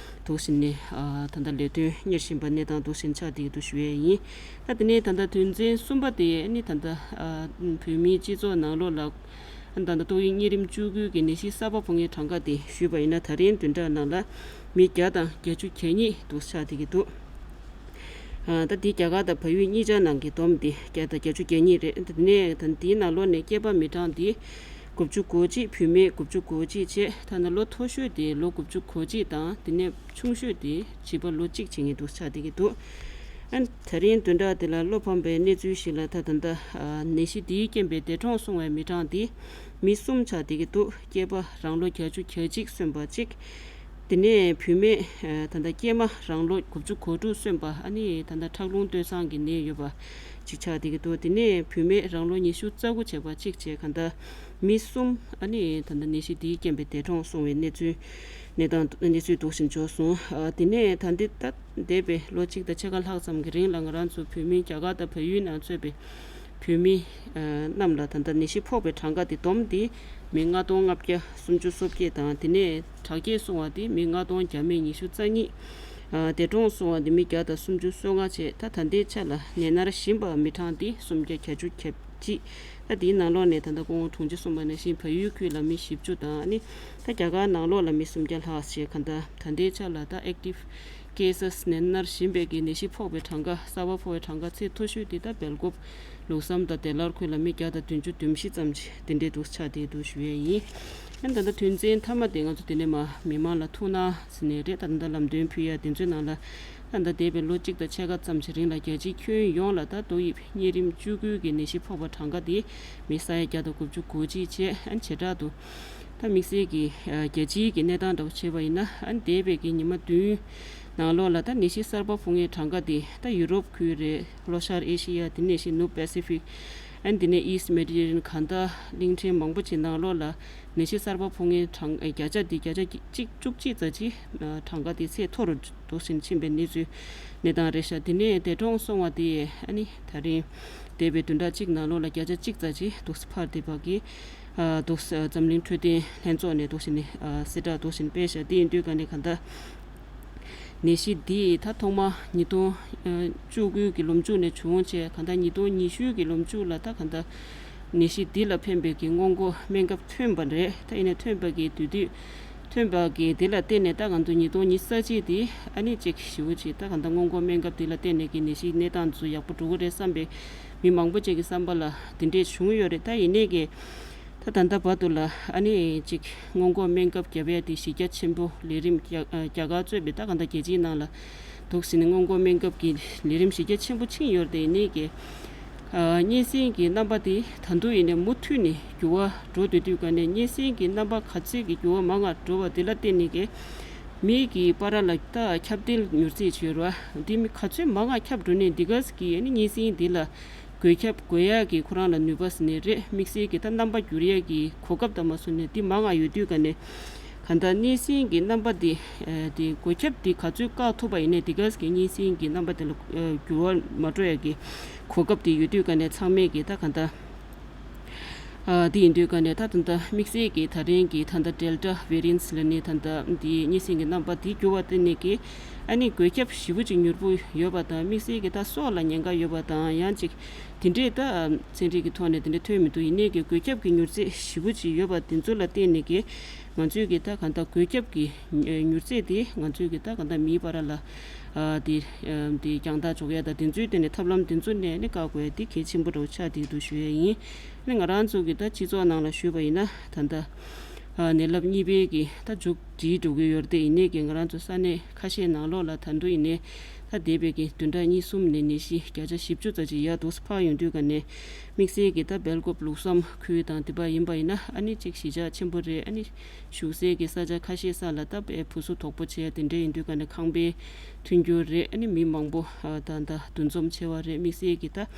འདུག་ཟེར་ནས་ཨ་ད་ལྟ་ལས་དོན་གཉེར་བཞིན་པ་གནས་སྟངས་འདུག་ཟེར་ཆགས་བསྡད་ཀྱི་འདུག་ཞུ་ཡས་ཡིན། ད་དེ་ནས་ད་ལྟ་དོན་ཚན་གསུམ་པ་དེ་ཨ་ནི་ད་ལྟ་ཨ་བོད་མིའི་སྤྱི་ཚོགས་ནང་ལོགས་ལ་ཨ་ད་ལྟ་ཏོག་དབྱིབས་གཉན་རིམས་བཅུ་དགུ་གི་ནད་གཞི་གསར་པ་ཕོག་མཁན་གྲངས་ཀ་དེ་ཞུས་པ་ཡིན་ན། ད་རིང་བདུན་ཕྲག་ནང་ལ་མི་བརྒྱ་དང་བརྒྱད་ཅུ་གྱ་གཉིས་འདུག་ཆགས་བསྡད་ཀྱི་འདུག་ཨ་ད་དེ་རྒྱ་གར་དང་བལ་ཡུལ་གཉིས་ཆ་ནང་གི་བསྡོམས་དེ་བརྒྱ་དང་བརྒྱད་ཅུ་གྱ་གཉིས་རེད། དེ་ནས་ད་དེའི་ནང་ལོགས་ནས་སྐྱེས་པ་མི་གྲངས་དེ་དགུ་བཅུ་གོ་གཅིག་བུད་མེད་དགུ་བཅུ་གོ་གཅིག་བྱས། ཐ་ན་ལོ་མཐོ་ཤོས་དེ་ལོ་དགུ་བཅུ་གོ་གཅིག་དང་དེ་ནས་ཆུང་ཤོས་དེ་བྱིས་པ་ལོ་གཅིག་བྱེད་མཁན་འདུག་ཆགས་བསྡད་ཀྱི་འདུག་ཨ་ད་རིང་བདུན་ཕྲག་དེ་ལ་བློ་ཕམ་པའི་གནས་ཚུལ་ཞིག་ལ། ད་ད་ལྟ་ཨ་ནད་གཞི་དེའི་རྐྱེན་པས་འདས་གྲོངས་སོང་བའི་མི་གྲངས་དེ་མི་གསུམ་ཆགས་བསྡད་ཀྱི་འདུག་སྐྱེས་པ་རང་ལོ་བརྒྱད་ཅུ་གྱ་གཅིག་སོན་པ་གཅིག་དེ་ནས་བུད་མེད་ཨ་ད་ལྟ་སྐྱེས་མ་རང་ལོ་དགུ་བཅུ་གོ་དྲུག་སོན་པ། ཨ་ནི་ད་ལྟ་ཁྲག་རླུང་སྟོད་འཚངས་ཀྱི་ནད་ཡོད་པ་གཅིག་ཆགས་བསྡད་ཀྱི་འདུག་དེ་ནས་བུད་མེད་རང་ལོ་ཉི་ཤུ་རྩ་དགུ་བྱས་པ་གཅིག་བྱས། གང་ལྟར་མི་གསུམ་ཨ་ནི་ད་ལྟ་ནད་གཞི་འདིའི་རྐྱེན་པས་འདས་གྲོངས་སོང་བའི་གནས་ཚུལ་གནས་སྟངས་གནས་ཚུལ་འདུག་ཟེར་འབྱོར་སོང་། ཨ་དེ་ནས་ད་འདི་ད་འདས་པའི་ལོ་གཅིག་དང་ཕྱེད་ཀ་ལྷག་ཙམ་གྱི་རིང་ལ་ང་རང་ཚོ་བོད་མི་རྒྱ་གར་དང་བལ་ཡུལ་ནང་གཙོས་པའི་བོད་མི་ཨ་རྣམས་ལ་ད་ལྟ་ནད་གཞི་ཕོག་པའི་གྲངས་ཀ་དེ་བསྡོམས་ཏེ་མི་ལྔ་སྟོང་ལྔ་བརྒྱ་སུམ་ཅུ་སོ་བརྒྱད་དང་། དེ་ནས་དྲག་སྐྱེད་སོང་བ་དེ་མི་ལྔ་སྟོང་བརྒྱ་མེད་ཉི་ཤུ་རྩ་གཉིས། ཨ་འདས་གྲོངས་སོང་བ་དེ་མི་བརྒྱ་དང་སུམ་ཅུ་སོ་ལྔ་བྱས། ད་ད་ལྟའི་ཆ་ལ་ནད་མནར་བཞིན་པ་མི་གྲངས་དེ་སུམ་བརྒྱ་གྱ་བཅུ་གྱ་གཅིག་ད་དེའི་ནང་ལོགས་ནས་ད་ལྟ་སྐུ་ངོ་དྲུང་ཆེ་གསུངས་པ་ནང་བཞིན་བལ་ཡུལ་ཁུལ་ལ་མི་བཞི་བཅུ་དང་། ཨ་ནི་ད་རྒྱ་གར་ནང་ལོགས་ལ་མི་སུམ་བརྒྱ་ལྷག་བྱས། གང་ལྟར་ད་ལྟའི་ཆ་ལ་ད་ཨེག་ཊིབ་ཀེ་སེ་སི་ནད་མནར་བཞིན་པའི་གི་ནད་གཞི་ཕོག་པའི་གྲངས་ཀ་གསར་པ་ཕོག་པའི་གྲངས་ཀ་ཚད་མཐོ་ཤོས་དེ་ད་སྦེལ་ཀོབ་ལུགས་བསམ་དང་བདེ་སླར་ཁུལ་ལ་མི་བརྒྱ་དང་བདུན་ཅུ་དོན་བཞི་ཙམ་ཅིག་དེ་འདྲའི་འདུག་ཆགས་བསྡད་འདུག་ཞུ་ཡས་ཡིན། ཨ་ནི་ད་ལྟ་དོན་ཚན་མཐའ་མ་དེ་ང་ཚོ་དེ་ནས་མ་མི་མང་ལ་ཐུགས་སྣང་ཟེར་ནས་རེད། ད་ལྟ་ལམ་སྟོན་ཕུལ་ཡ་དེ་ཚོའི་ནང་ལ་ད་ལྟ་འདས་པའི་ལོ་གཅིག་དང་ཕྱེད་ཀ་ཙམ་ཞིག་རིང་ལ་རྒྱལ་སྤྱིའི་ཁྱོན་ཡོངས་ལ་ད་ཏོག་དབྱིབས་གཉན་རིམས་བཅུ་དགུ་གི་ནད་གཞི་ཕོག་པ་གྲངས་ཀ་དེ་མི་ས་ཡ་བརྒྱ་དང་དགུ་བཅུ་གོ་གཅིག་བྱས། ཨ་ནི་བྱེ་བྲག་ཏུ་ད་དམིགས་བསལ་གྱི་ཨ་རྒྱལ་སྤྱིའི་གི་གནས་སྟངས་འདྲ་བོ་བྱས་པ་ཡིན་ན། ཨ་ནི་འདས་པའི་གི་ཉི་མ་བདུན་ནང་ལོགས་ལ་ད་ནད་གཞི་གསར་པ་ཕོག་མཁན་གྲངས་ཀ་དེ་ད་ཡུ་རོབ་ཁུལ་རེད། ལྷོ་ཤར་ཨེ་ཤི་ཡ། དེ་ནས་ཤིན་ནུབ་པེ་སི་ཕིག་ཨ་ནི་དེ་ནས་ཨིསཊ་མེ་ཌི་ཊེ་རེ་ནི་ཡན། གང་ལྟར་གླིང་ཕྲན་མང་པོ་ཅིག་ནང་ལོགས་ལ་ནད་གཞི་གསར་པ་ཕོག་མཁན་གྲངས་ཨ་བརྒྱ་ཆ་དེ་བརྒྱ་ཆ་གཅིག་བཅུ་གཅིག་ཙམ་ཅིག་ཨ་གྲངས་ཀ་དེ་ཚད་མཐོ་རུ་འགྲོ་བཞིན་ཕྱིན་པའི་གནས་ཚུལ་གནས་སྟངས་རེད་ཤག་དེ་ནས་འདས་གྲོངས་སོང་བ་དེ་ཨ་ནི་ད་རིང་འདས་པའི་བདུན་ཕྲག་གཅིག་ནང་ལོགས་ལ་བརྒྱ་ཆ་གཅིག་ཙམ་ཅིག་འདུག་སེ་འཕར་བསྡད་པ་གི་ཨ་འདུག་སེ་འཛམ་གླིང་འཕྲོད་བསྟེན་ལྷན་ཚོགས་ནས་འདུག་སེ་ནས་ཨ་གསལ་བསྒྲགས་འདུག་སེ་ནས་སྤེལ་ཤག་དེ་ཡིན་དུས་ག་ནས་གང་ལྟར་ནད་གཞི་འདི་ད་ཐོག་མ་ཉིས་སྟོང་བཅུ་དགུ་གི་ལོ་མཇུག་ནས་བྱུང་བྱས། གང་ལྟར་ཉིས་སྟོང་ཉི་ཤུ་གི་ལོ་མཇུག་ལ་ད་གང་ལྟར་ནད་གཞི་འདི་ལ་ཕན་པའི་གི་སྔོན་འགོག་སྨན་ཁབ་ཐོན་པ་རེད། ད་ཡིན་ནའི་ཐོན་པ་གི་དུས་དུས་ཐོན་པ་གི་འདི་ལ་བརྟེན་ནས་ད་གང་ལྟར་ཉིས་སྟོང་ཉི་ཤུ་རྩ་གཅིག་འདི་ཨ་ནི་ཅིག་ཞེ་པོ་ཅིག་ད་གང་ལྟར་སྔོན་འགོག་སྨན་ཁབ་འདི་ལ་བརྟེན་ནས་གི་ནད་གཞི་གནས་སྟངས་ཚོ་ཡག་པོ་འགྲོ་གི་རེད་བསམ་པའི་མི་མང་པོ་ཅིག་གི་བསམ་པ་ལ་འདི་འདྲས་བྱུང་ཡོད་རེད། ད་ཡིན་ནའི་གི་ད་ད་ལྟ་བར་དུ་ལ་ཨ་ནི་ཅིག་སྔོན་འགོག་སྨན་ཁབ་བརྒྱབ་ཡ་དེ་གཞི་རྒྱ་ཆེན་པོ་ལས་རིམ་རྒྱ་རྒྱ་གར་གཙོས་པའི་ད་གང་ལྟར་རྒྱལ་སྤྱིའི་ནང་ལ་འདུག་ཟིན་ནས་སྔོན་འགོག་སྨན་ཁབ་ཀྱི་ལས་རིམ་གཞི་རྒྱ་ཆེན་པོ་ཕྱིན་ཡོད་རེད། དེ་ཡིན་ནའི་གི་ཨ་གཉན་སྲིན་གྱི་རྣམ་པ་དེ་ད་དུང་ཡིན་ནའི་མུ་མཐུད་ནས་འགྱུར་བ་འགྲོ་སྡོད་དུས་ག་ནས་གཉན་སྲིན་གྱི་རྣམ་པ་ག་ཚོད་ཀྱི་འགྱུར་བ་མང་ང་འགྲོ་བ་དེ་ལ་བརྟེན་ནས་གི་མི་གི་བར་ལ་ད་ཁྱབ་གདལ་མྱུར་ཚད་བྱོས་ར་འདི་མི་ག་ཚོད་མང་ང་ཁྱབ་འགྲོ་ནས་འདི་ག་གི་ཨ་ནི་གཉན་སྲིན་འདི་ལ་འགོས་ཁྱབ་འགོས་ཡག་གི་ཁོ་རང་ལ་ནུས་པ་ཟེར་ནས་རེད། དམིགས་བསལ་གྱི་ད་རྣམ་པ་འགྱུར་ཡག་གི་གོ་སྐབས་དང་མ་སོང་ནས་འདི་མང་ང་ཡོད་དུས་ག་ནས་གང་ལྟར་གཉན་སྲིན་གྱི་རྣམ་པ་འདི་ཨ་འདི་འགོས་ཁྱབ་འདི་ག་ཚོད་བཀག་ཐུབ་པ་ཡིན་ནའི་འདི་ག་གི་གཉན་སྲིན་གྱི་རྣམ་པ་འདི་ལ་ཨ་འགྱུར་བ་མ་འགྲོ་ཡག་གི་གོ་སྐབས་འདི་ཡོད་དུས་ག་ནས་ཚང་མས་གི་ད་གང་ལྟར་ཨ་འདི་ཡིན་དུས་ག་ནས་ད་ད་ལྟ་དམིགས་བསལ་གྱི་ད་རིང་གི་ད་ལྟ་ཌེལ་ཊ་ཝེ་རི་ཡན་སི་ལ་ནི་ད་ལྟ་འདི་གཉན་སྲིན་གྱི་རྣམ་པ་འདི་འགྱུར་བ་བརྟེན་ནས་གི་ཨ་ནི་འགོས་ཁྱབ་ཞེ་པོ་ཅིག་མྱུར་པོ་ཡོད་པ་དང་། དམིགས་བསལ་གྱི་ད་སྲོག་ལ་ཉེན་ཁ་ཡོད་པ་དང་། ཡང་ཅིག་དེ་འདྲས་ད་ཚན་རིག་གི་ཐོག་ནས་དེ་འདྲས་ཐོན་མི་འདུག་ཡིན་ནའི་གི་འགོས་ཁྱབ་ཀྱི་མྱུར་ཚད་ཞེ་པོ་ཅིག་ཡོད་པ་དེ་ཚོ་ལ་བརྟེན་ནས་གི་ང་ཚོས་གི་ད་གང་ལྟར་འགོས་ཁྱབ་ཀྱི་མྱུར་ཚད་དེ་ང་ཚོས་གི་ད་གང་ལྟར་མིའི་བར་ལ་ཨ་དེ་ཨ་དེ་རྒྱང་ཐག་འཇོག་ཡ་དང་དེ་ཚོའི་སྟེང་ནས་ཐབས་ལམ་དེ་ཚོ་ནས་ནི་བཀག་དགོས་ཡ་དེ་གལ་ཆེན་པོ་འདྲ་བོ་ཆགས་བསྡད་འདུག་ཞུ་ཡ་ཡིན། ནི་ང་རང་ཚོ་གི་ད་སྤྱི་ཚོགས་ནང་ལ་ཞུས་པ་ཡིན་ན་ད་ལྟ་ཨ་ནད་རླབས་གཉིས་པའི་གི་ད་མཇུག་སྒྲིལ་འགྲོ་གི་ཡོད་རེད། དེ་ཡིན་ནའི་གི་ང་རང་ཚོ་ས་གནས་ཁ་ཤས་ནང་ལོགས་ལ་ད་དུང་ཡིན་ནའི་ད་འདས་པའི་གི་བདུན་ཕྲག་གཉིས་གསུམ་ནས་ནད་གཞི་བརྒྱ་ཆ་བཞི་བཅུ་ཙམ་ཅིག་ཡར་འདུག་སེ་འཕར་ཡོང་དུས་ག་ནས་དམིགས་བསལ་གྱི་ད་སྦེལ་ཀོབ་ལུགས་བསམ་ཁུལ་དང་དེ་པ་ཡིན་པ་ཡིན་ན་ཨ་ནི་གཅིག་གཞིས་ཆགས་ཆེན་པོ་རེད། ཨ་ནི་བཞུགས་སའི་གི་ས་ཆ་ཁ་ཤས་ས་ལ་ད་དཔེ་བུ་གཟུགས་དོག་པོ་བྱས་དེ་འདྲ་ཡིན་དུས་ག་ནས་ཁང་པའི་མཐུན་འགྱུར་རེད། ཨ་ནི་མི་མང་པོ་ཨ་ད་ད་འདུ་འཛོམས་ཆེ་བ་རེད། དམིགས་བསལ་གྱི་ད་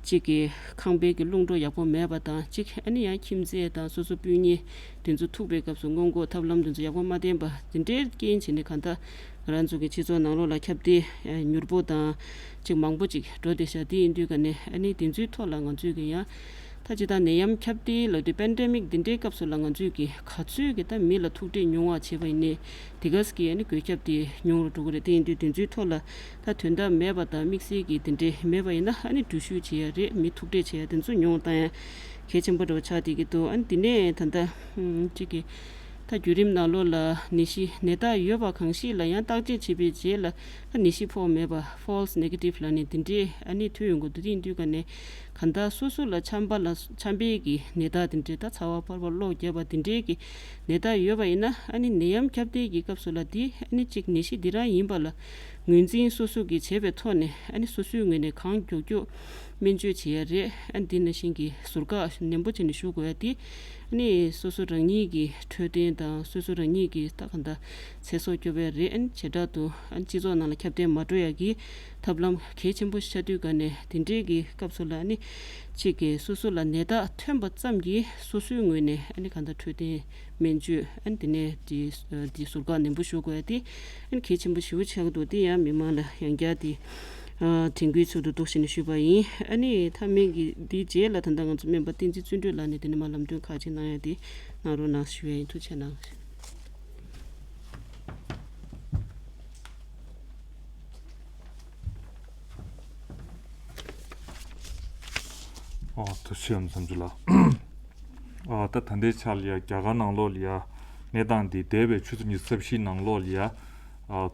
གཅིག་གི་ཁང་པའི་གི་རླུང་འགྲོ་ཡག་པོ་མེད་པ་དང་གཅིག་ཨ་ནི་ཡང་ཁྱིམ་མཚེས་དང་སོ་སོ་སྤུན་ཉེ་དེ་ཚོ་ཐུག་པའི་སྐབས་སུ་སྔོན་འགོག་ཐབས་ལམ་དེ་ཚོ་ཡག་པོ་མ་བསྟེན་པ་དེ་འདྲའི་རྐྱེན་བྱས་ནས་གང་ལྟར་ང་རང་ཚོ་གི་སྤྱི་ཚོགས་ནང་ལོགས་ལ་ཁྱབ་གདལ་མྱུར་པོ་དང་གཅིག་མང་པོ་ཅིག་འགྲོ་བསྡད་ཤག་དེ་ཡིན་དུས་ག་ནས་ཨ་ནི་དེ་ཚོའི་ཐོག་ལ་ང་ཚོས་གི་ཡང་ད་ ད་ཅི་ད་ནད་ཡམས་ཁྱབ་གདལ་ལབ་དུས་པེན་ཌེ་མིག་འདི་འདྲའི་སྐབས་སུ་ལ་ང་ཚོས་ཀྱི་ག་ཚོད་ཀྱི་ད་མི་ལ་ཐུག་འཕྲད་ཉུང་བ་བྱས་པ་ཡིན་ནའི་དེ་ག་ཙམ་གྱི་ཨ་ནི་འགོས་ཁྱབ་དེ་ཉུང་རུ་འགྲོ་གི་རེད། དེ་ཡིན་དུས་དེ་ཚོའི་ཐོག་ལ་ད་དོན་དག་མེད་པ་དང་དམིགས་བསལ་གྱི་དེ་འདྲའི་མེད་པ་ཡིན་ན་ཨ་ནི་འགྲུལ་བཞུད་བྱེད་ཡ་རེད། མི་ཐུག་འཕྲད་བྱེད་ཡ་དེ་ཚོ་ཉུང་བཏང་ཡ་གལ་ཆེན་པོ་འདྲ་བོ་ཆགས་བསྡད་ཀྱི་འདུག་ཨ་ནི་དེ་ནས་ད་ལྟ་ཨམ་གཅིག་གི་ད་བརྒྱུད་རིམ་ནང་ལོགས་ལ་ནད་གཞི་ནད་རྟགས་ཡོད་པ་གང་ཞིག་ལ་ཡང་བརྟག་དཔྱད་བྱས་པའི་རྗེས་ལ་ད་ནད་གཞི་ཕོག་མེད་པ་false negative ལབ་ནས་དེ་འདྲའི་ཨ་ནི་ཐོན་ཡོང་གི་འདུག་དེ་ཡིན་དུས་ག་ནས་གང་ལྟར་སོ་སོ་ལ་ཆམ་པ་ལ་ཆམ་པའི་གི་ནད་རྟགས་དེ་འདྲའི་ད་ཚ་བ་འཕར་བ་གློ་རྒྱག་པ་དེ་འདྲའི་གི་ནད་རྟགས་ཡོད་པ་ཡིན་ན་ཨ་ནི་ནད་ཡམས་ཁྱབ་གདལ་གྱི་སྐབས་སུ་ལ་དེ་ཨ་ནི་གཅིག་ནད་གཞི་འདི་རང་ཡིན་པ་ལ་ངོས་འཛིན་སོ་སོ་གི་བྱས་པའི་ཐོག་ནས་ཨ་ནི་སོ་སོའི་ངོས་ནས་གང་མགྱོགས་མགྱོགས་སྨན་བཅོས་བྱེད་ཡ་རེད། ཨ་ནི་དེ་ནང་བཞིན་གྱི་ཟུར་བཀག་ནན་པོ་བྱས་ནས་ཞུ་དགོས་ཡ་དེ་ཨ་ནི་སོ་སོ་རང་ཉིད་ཀྱི་འཕྲོད་བསྟེན་དང་སོ་སོ་རང་ཉིད་ཀྱི་ད་གང་ལྟར་ཚེ་སྲོག་སྐྱོབ་ཡ་རེད། ཨ་ནི་བྱེ་བྲག་ཏུ་ཨ་ནི་སྤྱི་ཚོགས་ནང་ལ་ཁྱབ་གདལ་མ་འགྲོ་ཡ་གི་ཐབས་ལམ་གལ་ཆེན་པོ་ཆགས་དུས་ག་ནས་དེ་འདྲའི་གི་སྐབས་སུ་ལ་ཨ་ནི་གཅིག་གི་སོ་སོ་ལ་ནད་རྟགས་ཐོན་པ་ཙམ་གྱིས་སོ་སོའི་ངོས་ནས་ཨ་ནི་གང་ལྟར་འཕྲོད་བསྟེན་སྨན་བཅོས་ཨ་ནི་དེ་ནས་དེ་དེ་ཟུར་བཀག་ནན་པོ་ཞུ་དགོས་ཡ་དེ་ཨ་ནི་གལ་ཆེན་པོ་ཞེ་པོ་ཆགས་ཀྱི་འདུག་དེ་ཡང་མི་མང་ལ་ཡང་བསྐྱར་དེ་དྲན་སྐུལ་ཚུལ་དུ་འདུག་ཞེས་ནས་ཞུས་པ་ཡིན། ཨ་ནི་མཐའ་མའི་གི་དེའི་རྗེས་ལ་ད་ལྟ་ང་ཚོ་སྨན་པ་བསྟན་འཛིན་བརྩོན་འགྲུས་ལགས་ནས་དེ་ནས་མར་ལམ་སྟོན་ཁག་ཅིག་གནང་ཡ་དེ་གནང་རོགས་གནང་ཞུ་ཡ་ཡིན། ཐུགས་རྗེ་གནང་། ཨོ་ཐུགས་རྗེ་ཆེ་བསམ་ཚུལ་ལ། ཨ་ད་ད་ལྟའི་ཆར་ལ་ཡ་རྒྱ་གར་ནང་ལོགས་ལ་ཡ་གནས་སྟངས་འདི་འདས་པའི་ཆུ་ཚོད་ཉི་ཤུ་རྩ་བཞིའི་ནང་ལོགས་ལ་ཡ་ཨ་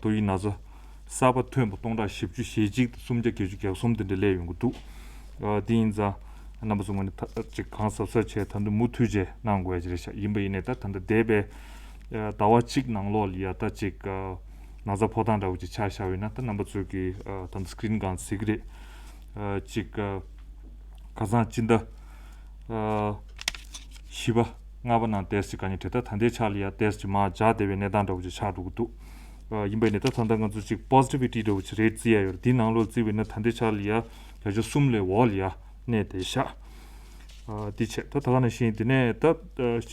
ཏོག་དབྱིབས་ན་ཚ་གསར་པ་ཐོན་པ་སྟོང་ཕྲག་བཞི་བཅུ་ཞེ་གཅིག་དང་སུམ་བརྒྱ་བརྒྱད་ཅུ་གྱ་གསུམ་དེ་འདྲ་སླེབས་ཡོང་གི་འདུག་ཨ་དེ་ཡིན་ཙང་རྣམ་པ་ཚོ་ངོས་ནས་ད་ཅིག་གང་གཟབ་གཟབ་བྱས་ད་དུང་མུ་མཐུད་བྱས་གནང་དགོས་ཡ་ཅིག་རེད་ཤག་ཡིན་པ་ཡིན་ནའི་ད་ད་ལྟ་འདས་པའི་ཟླ་བ་གཅིག་ནང་ལོགས་ལ་ཡ་ད་ཅིག་ན་ཚ་ཕོག་སྟངས་འདྲ་བོ་ཅིག་ཆ་བཞག་པ་ཡིན་ན་ད་རྣམ་པ་ཚོས་ཀྱི་ད་ལྟ་སི་ཀི་རིན་སྒང་གཟིགས་ཀྱི་རེད། ཅིག་ཁ་སང་སྤྱི་ཟླ་བཞི་པ་ལྔ་པ་ནང་ཏོག་ཙམ་ག་ནས་དེ་ད་ད་ལྟའི་ཆ་ལ་ཡ་ཏོག་ཙམ་མར་འཇགས་བསྡད་པའི་གནས་སྟངས་འདྲ་བོ་ཅིག་ཆགས་འགྲོ་གི་འདུག་ཡིན་པ་ཡིན་ནའི་ད་ད་ལྟ་ང་ཚོ་ཅིག་པོ་སི་ཊི་བི་ཊི་འདྲ་བོ་ཅིག་རེད་བརྩི་ཡ་ཡོད་རེད། དེའི་ནང་ལོགས་བརྩིས་པ་ཡིན་ན་ད་ལྟའི་ཆ་ལ་ཡ་བརྒྱ་ཆ་གསུམ་ལས་འོག་ལ་ཡ་གནས་བསྡད་ཤག་འདི་བྱས་ད་ད་ག་ནང་བཞིན་དེ་ནས་ད་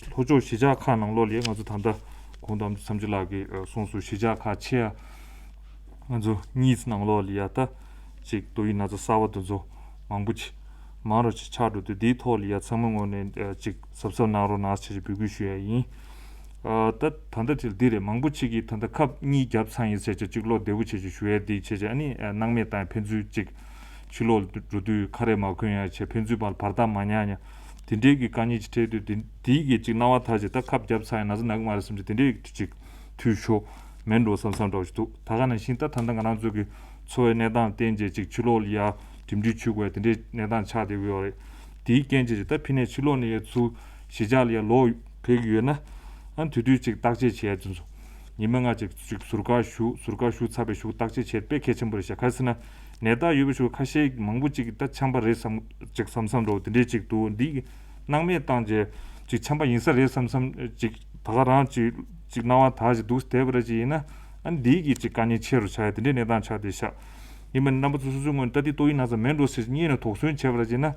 ལྷོ་ཕྱོགས་གཞིས་ཆགས་ཁག་ནང་ལོགས་ལ་ཡ་ང་ཚོ་ད་ལྟ་གོང་དུ་ཨ་མཆོག་བསམ་འཆར་ལགས་ཀྱིས་གསུངས་སོང་། གཞིས་ཆགས་ཁག་ཆེ་ང་ཚོ་གཉིས་ནང་ལོགས་ལ་ཡ་ད་ཅིག་ཏོག་དབྱིབས་ན་ཚ་གསར་པ་དེ་ཚོ་མང་པོ་ཅིག་མང་རུ་ཅིག་ཆགས་འགྲོ་དུས་འདིའི་ཐོག་ལ་ཡ་ཚང་མ་ངོས་ནས་ཅིག་གཟབ་གཟབ་གནང་རོགས་གནང་ཞེས་འབོད་སྐུལ་ཞུ་ཡ་ཡིན། ད་ད་ལྟ་དེ་འདི་རེད། མང་པོ་ཅིག་གིས་ད་ལྟ་ཁབ་གཉིས་བརྒྱབ་ཚར་ཡིན་ཟེར་བྱས་ཅིག་བློ་བདེ་པོ་བྱས་ཅིག་ཞུ་ཡ་འདི་བྱས་བྱས་ཨ་ནི་སྣང་མེད་བཏང་ཕན་ཚུན་ཅིག་ཕྱི་ལོགས་འགྲོ་དུས་ཁ་རས་མ་གོན་ཡ་བྱས་ཕན་ཚུན་བར་བར་ཐག་མ་ཉར་ཡ་དེ་འདྲའི་གི་དཀའ་ངལ་ཅིག་འཕྲད་དུས་དེ་འདིའི་གི་ཅིག་སྣང་བ་ཐག་ཅིག་ད་ཁབ་བརྒྱབ་ཚར་ཡིན་ན་ཚ་ན་གི་མ་རེད་བསམ་ཅིག་དེ་འདྲའི་གི་ཅིག་འཐུས་ཤོར་མེད་འགྲོ་བསམ་བསམ་འདྲ་བོ་ཞིག་འདུག་ད་ག་ནང་བཞིན་ད་ད་ལྟ་ང་རང་ཚོ་གི་འཚོ་བའི་གནས་སྟངས་བརྟེན་བྱས་ཅིག་ཕྱི་ལོགས་ལ་ཡ་འགྲིམ་འགྲུལ་བྱེད་དགོས་དེ་འདྲའི་གནས་སྟངས་ཆགས་བསྡད་ཀྱི་ཡོད་རེད། དེའི་རྐྱེན་བྱས་ཅིག་ད་ཕི་ནས་ཕྱི་ལོགས་ནས་ཡ་ཚུར་གཞིས་ཆགས་ལ་ཡ་ལོག་ཕེབས་ཀྱི་ཡོད་ན་ཨ་དེ་དུས་ཅིག་བརྟག་དཔྱད་བྱས་ཡ་དེ་ཚོ་ཉི་མ་ལྔ་ཅིག་ཅིག་ཟུར་བཀག་བཞུགས་ཟུར་བཀག་བཞུགས་ཚར་བའི་གཞུག་བརྟག་དཔྱད་བྱས་དཔེ་གལ་ཆེན་པོ་རེད་ཤག་ག་རེ་ཟེར་ན་ནད་རྟགས་ཡོད་པའི་གཞུག་ཁ་ཤས་མང་པོ་ཅིག་ད་ཆམ་པ་རེད་བསམ་ཅིག་བསམ་བསམ་འདྲ་བོ་དེ་འདྲས་ཅིག་འདུག་འདི་སྣང་མེད་བཏང་རྗེས་ཅིག་ཆམ་པ་ཡིན་ས་རེད་བསམ་བསམ་ཅིག་ད་ག་རང་ཅིག་ཅིག་སྣང་བ་དག་ཅིག་འདུག་བསྡད་པ་ར་ཅིག་ཡིན་ན་ཨ་ནི་འདིའི་གི་ཅིག་དཀའ་ངལ་ཆེ་རུ་ཆགས་ཡ་དེ་འདྲའི་གནས་སྟངས་ཆགས་བསྡད་ཤག་ཡིན་པ་ནི་རྣམ་པ་ཚོ་སོ་སོའི་ངོས་ནས་ད་འདི་ཏོག་དབྱིབས་ན་ཚ་མེད་འགྲོ་ཟེར་གཉིས་ནས་དོགས་ཟོན་བྱས་པ་ར་ཅིག་ན་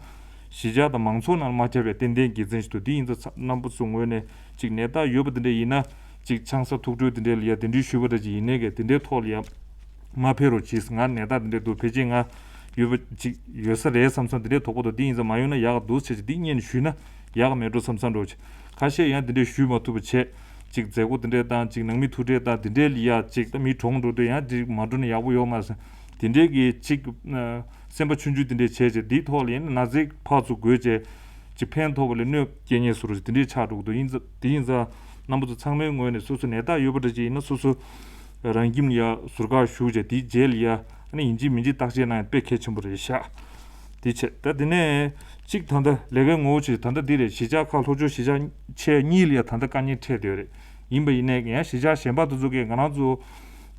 གཞིས་ཆགས་དང་མང་ཚོགས་ནང་ལ་མ་ཁྱབ་པའི་ཏན་ཏན་དགེ་མཚན་ཞིག་འདུག་འདི་ཡིན་ཙང་རྣམ་པ་ཚོ་ངོས་ནས་ཅིག་ནད་རྟགས་ཡོད་པ་དེ་འདྲ་ཡིན་ན་ཅིག་ཆང་ས་ཐུག་འཕྲོད་དེ་འདྲ་ལ་ཡ་དེ་འདྲའི་ཞུས་པ་ར་ཅིག་ཡིན་ནའི་གི་དེ་འདྲའི་ཐོག་ལ་ཡ་མ་ཕེབས་རོགས་གྱིས། ང་ནད་རྟགས་དེ་འདྲ་འདུག་ཕལ་ཆེར་ང་ཡོད་པ་ཅིག་ཡོད་ས་རེད་བསམ་བསམ་དེ་འདྲའི་དོགས་པ་འདུག་འདི་ཡིན་ཙང་མ་ཡོང་ན་ཡག་ག་འདུག་ཟེར་ཅིག་འདི་སྔོན་ནས་ཞུས་ན་ཡག་ག་མེད་འགྲོ་བསམ་བསམ་འདྲ་བོ་ཅིག་ཁ་ཤས་ཡང་དེ་འདྲའི་ཞུས་མ་ཐུབ་པ་བྱས་ཅིག་མཛད་སྒོ་དེ་འདྲའི་དང་ཅིག་ནང་མི་ཐུག་འཕྲད་དང་དེ་འདྲའི་ལ་ཡ་ཅིག་ད་མི་གྲོངས་འགྲོ་དུས་ཡང་ཅིག་མ་འགྲོ་ན་ཡག་པོ་ཡོད་མ་རེད་ཟེར་དེ་འདྲའི་གི་ཅིག་སེམས་པ་ཆུང་ཆུང་དེ་འདྲའི་བྱས་བྱས་འདིའི་ཐོག་ལ་ཡིན་ན་ན་ཚའི་ཕར་ཚུར་འགོས་བྱས་ཅིག་ཕན་ཐོགས་པ་ལས་གནོད་སྐྱེལ་ཉེན་བཟོ་འདྲ་ཅིག་དེ་འདྲའི་ཆགས་འགྲོ་གི་འདུག་ཡིན་ཙང་དེ་ཡིན་ཙང་རྣམ་པ་ཚོ་ཚང་མའི་ངོས་ནས་སོ་སོ་ནད་རྟགས་ཡོད་པ་འདྲ་ཅིག་ཡིན་ན་སོ་སོ་རང་ཁྱིམ་ལ་ཡ་ཟུར་བཀག་བཞུགས་བྱས་དེའི་རྗེས་ལ་ཡ་ཨ་ནི་ཡིན་གཅིག་མིན་གཅིག་བརྟག་དཔྱད་གནང་ཡ་དཔེ་གལ་ཆེན་པོ་རེད་ཤག་དེ་བྱས་ད་དེ་ནས་གཅིག་ད་ལྟ་ལས་ཀའི་ངོ་བོ་ཆེ་ད་ལྟ་འདི་རེད། གཞིས་ཆགས་ཁག་ལྷོ་ཕྱོགས་གཞིས་ཆགས་ཆེ་གཉིས་ལ་ཡ་ད་ལྟ་དཀའ་ངལ་འཕྲད་བསྡད་ཡོད་རེད། ཡིན་པ་ཡིན་ནའི་ཡང་གཞིས་ཆགས་གཞན་པ་དེ་ཚོ་གིས་ང་རང་ཚོ་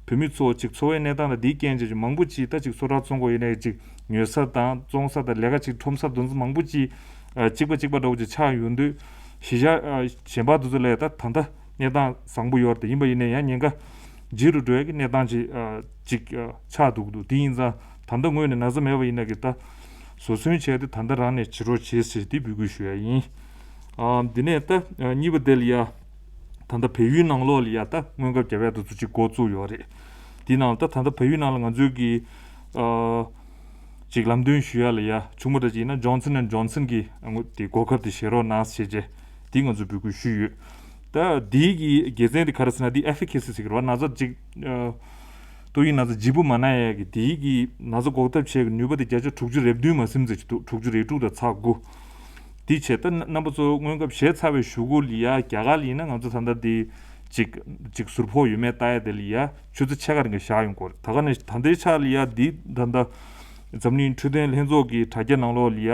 བོད་མི་ཚོ་ཅིག་འཚོ་བའི་གནས་སྟངས་དང་དེའི་རྐྱེན་བྱས་ཀྱི་མང་པོ་ཅིག་ད་ཅིག་གསོ་ར་བཙོང་དགོས་ཡིན་ནའི་ཅིག་ཉོ་ས་དང་བཙོང་ས་དང་ལས་ཀ་ཅིག་ཁྲོམ་ས་དེ་ཚོ་མང་པོ་ཅིག་གཅིག་པ་གཅིག་པ་འདྲ་བོ་ཅིག་ཆགས་ཡོང་དུས་གཞིས་ཆགས་གཞན་པ་དེ་ཚོ་ལས་ད་ད་ལྟ་གནས་སྟངས་བཟང་པོ་ཡོད་རེད། ཡིན་པ་ཡིན་ནའི་ཡང་ཉེན་ཁ་ལྗིད་རུ་འགྲོ་ཡ་གི་གནས་སྟངས་ཅིག་ཅིག་ཆགས་འདུག་འདུག་དེ་ཡིན་ཙང་ད་ལྟ་ངོས་ནས་ན་ཚ་མེད་པ་ཡིན་ན་གི་ད་བཟོ་སོན་བྱས་ཏེ་ད་ལྟ་རང་ནས་བྱེད་རོགས་བྱེད་ཟེར་དེ་འབོད་སྐུལ་ཞུ་ཡ་ཡིན། འདི་ནས་ད་གཉིས་པ་དེ་ལ་ཡ་ད་ལྟ་བལ་ཡུལ་ནང་ལོགས་ལ་ཡ་ད་སྔོན་ཁབ་རྒྱབ་ཡ་དེ་ཚོ་ཅིག་འགོ་བཙུགས་ཡོད་རེད། དེ་ནང་ལ་ད་ད་ལྟ་བལ་ཡུལ་ནང་ལ་ང་ཚོའི་གི་ཅིག་ལམ་སྟོན་ཞུ་ཡ་ལ་ཡ་བྱུང་བ་འདྲ་ཅིག་ཡིན་ན། Johnson and Johnson་གི་དངོས་དེ་གོ་སྐབས་དེ་བཞེས་རོགས་གནང་ཞེས་བྱས་དེ་ང་ཚོས་འབོད་སྐུལ་ཞུས་ཡོད། ད་དེའི་གི་དགེ་མཚན་དེ་ག་རེ་ཟེར་ན། དེ་efficacy་ཟེར་གི་རེད་བ། ན་ཚ་ཅིག་ཏོག་དབྱིབས་ན་ཚ་ལྗིད་པོ་མ་ན་ཡ་གི་དེའི་གི་ན་ཚ་འགོག་ཐབས་བྱེད་ཀྱི་ནུས་པ་དེ་བརྒྱ་ཆ་དྲུག་ཅུ་རེ་བདུན་མ་ཟིན་ཙམ་ཅིག་འདུག་དྲུག་ཅུ་རེ་དྲུག་དང་ཚེག་དགུ། དེ་བྱས་ད་རྣམ་པ་ཚོ་སྔོན་ཁབ་བཞེས་ཚར་བའི་གཞུག་གུ་ལ་ཡ་རྒྱ་གར་ལ་ཡིན་ན་ང་ཚོ་ད་ལྟ་དེ་ཅིག་ཅིག་ཟུར་ཕོག་ཡོད་མེད་ལྟ་ཡ་དེ་ལ་ཡ་ཆུ་ཚོད་ཕྱེད་ཀ་རིང་ག་བཞག་ཡོང་གི་རེད། ད་ག་ནས་ད་ལྟའི་ཆ་ལ་ཡ་འདི་ད་ལྟ་འཛམ་གླིང་འཕྲོད་བསྟེན་ལྷན་ཚོགས་ཀྱི་དྲ་རྒྱ་ནང་ལོགས་ལ་ཡ་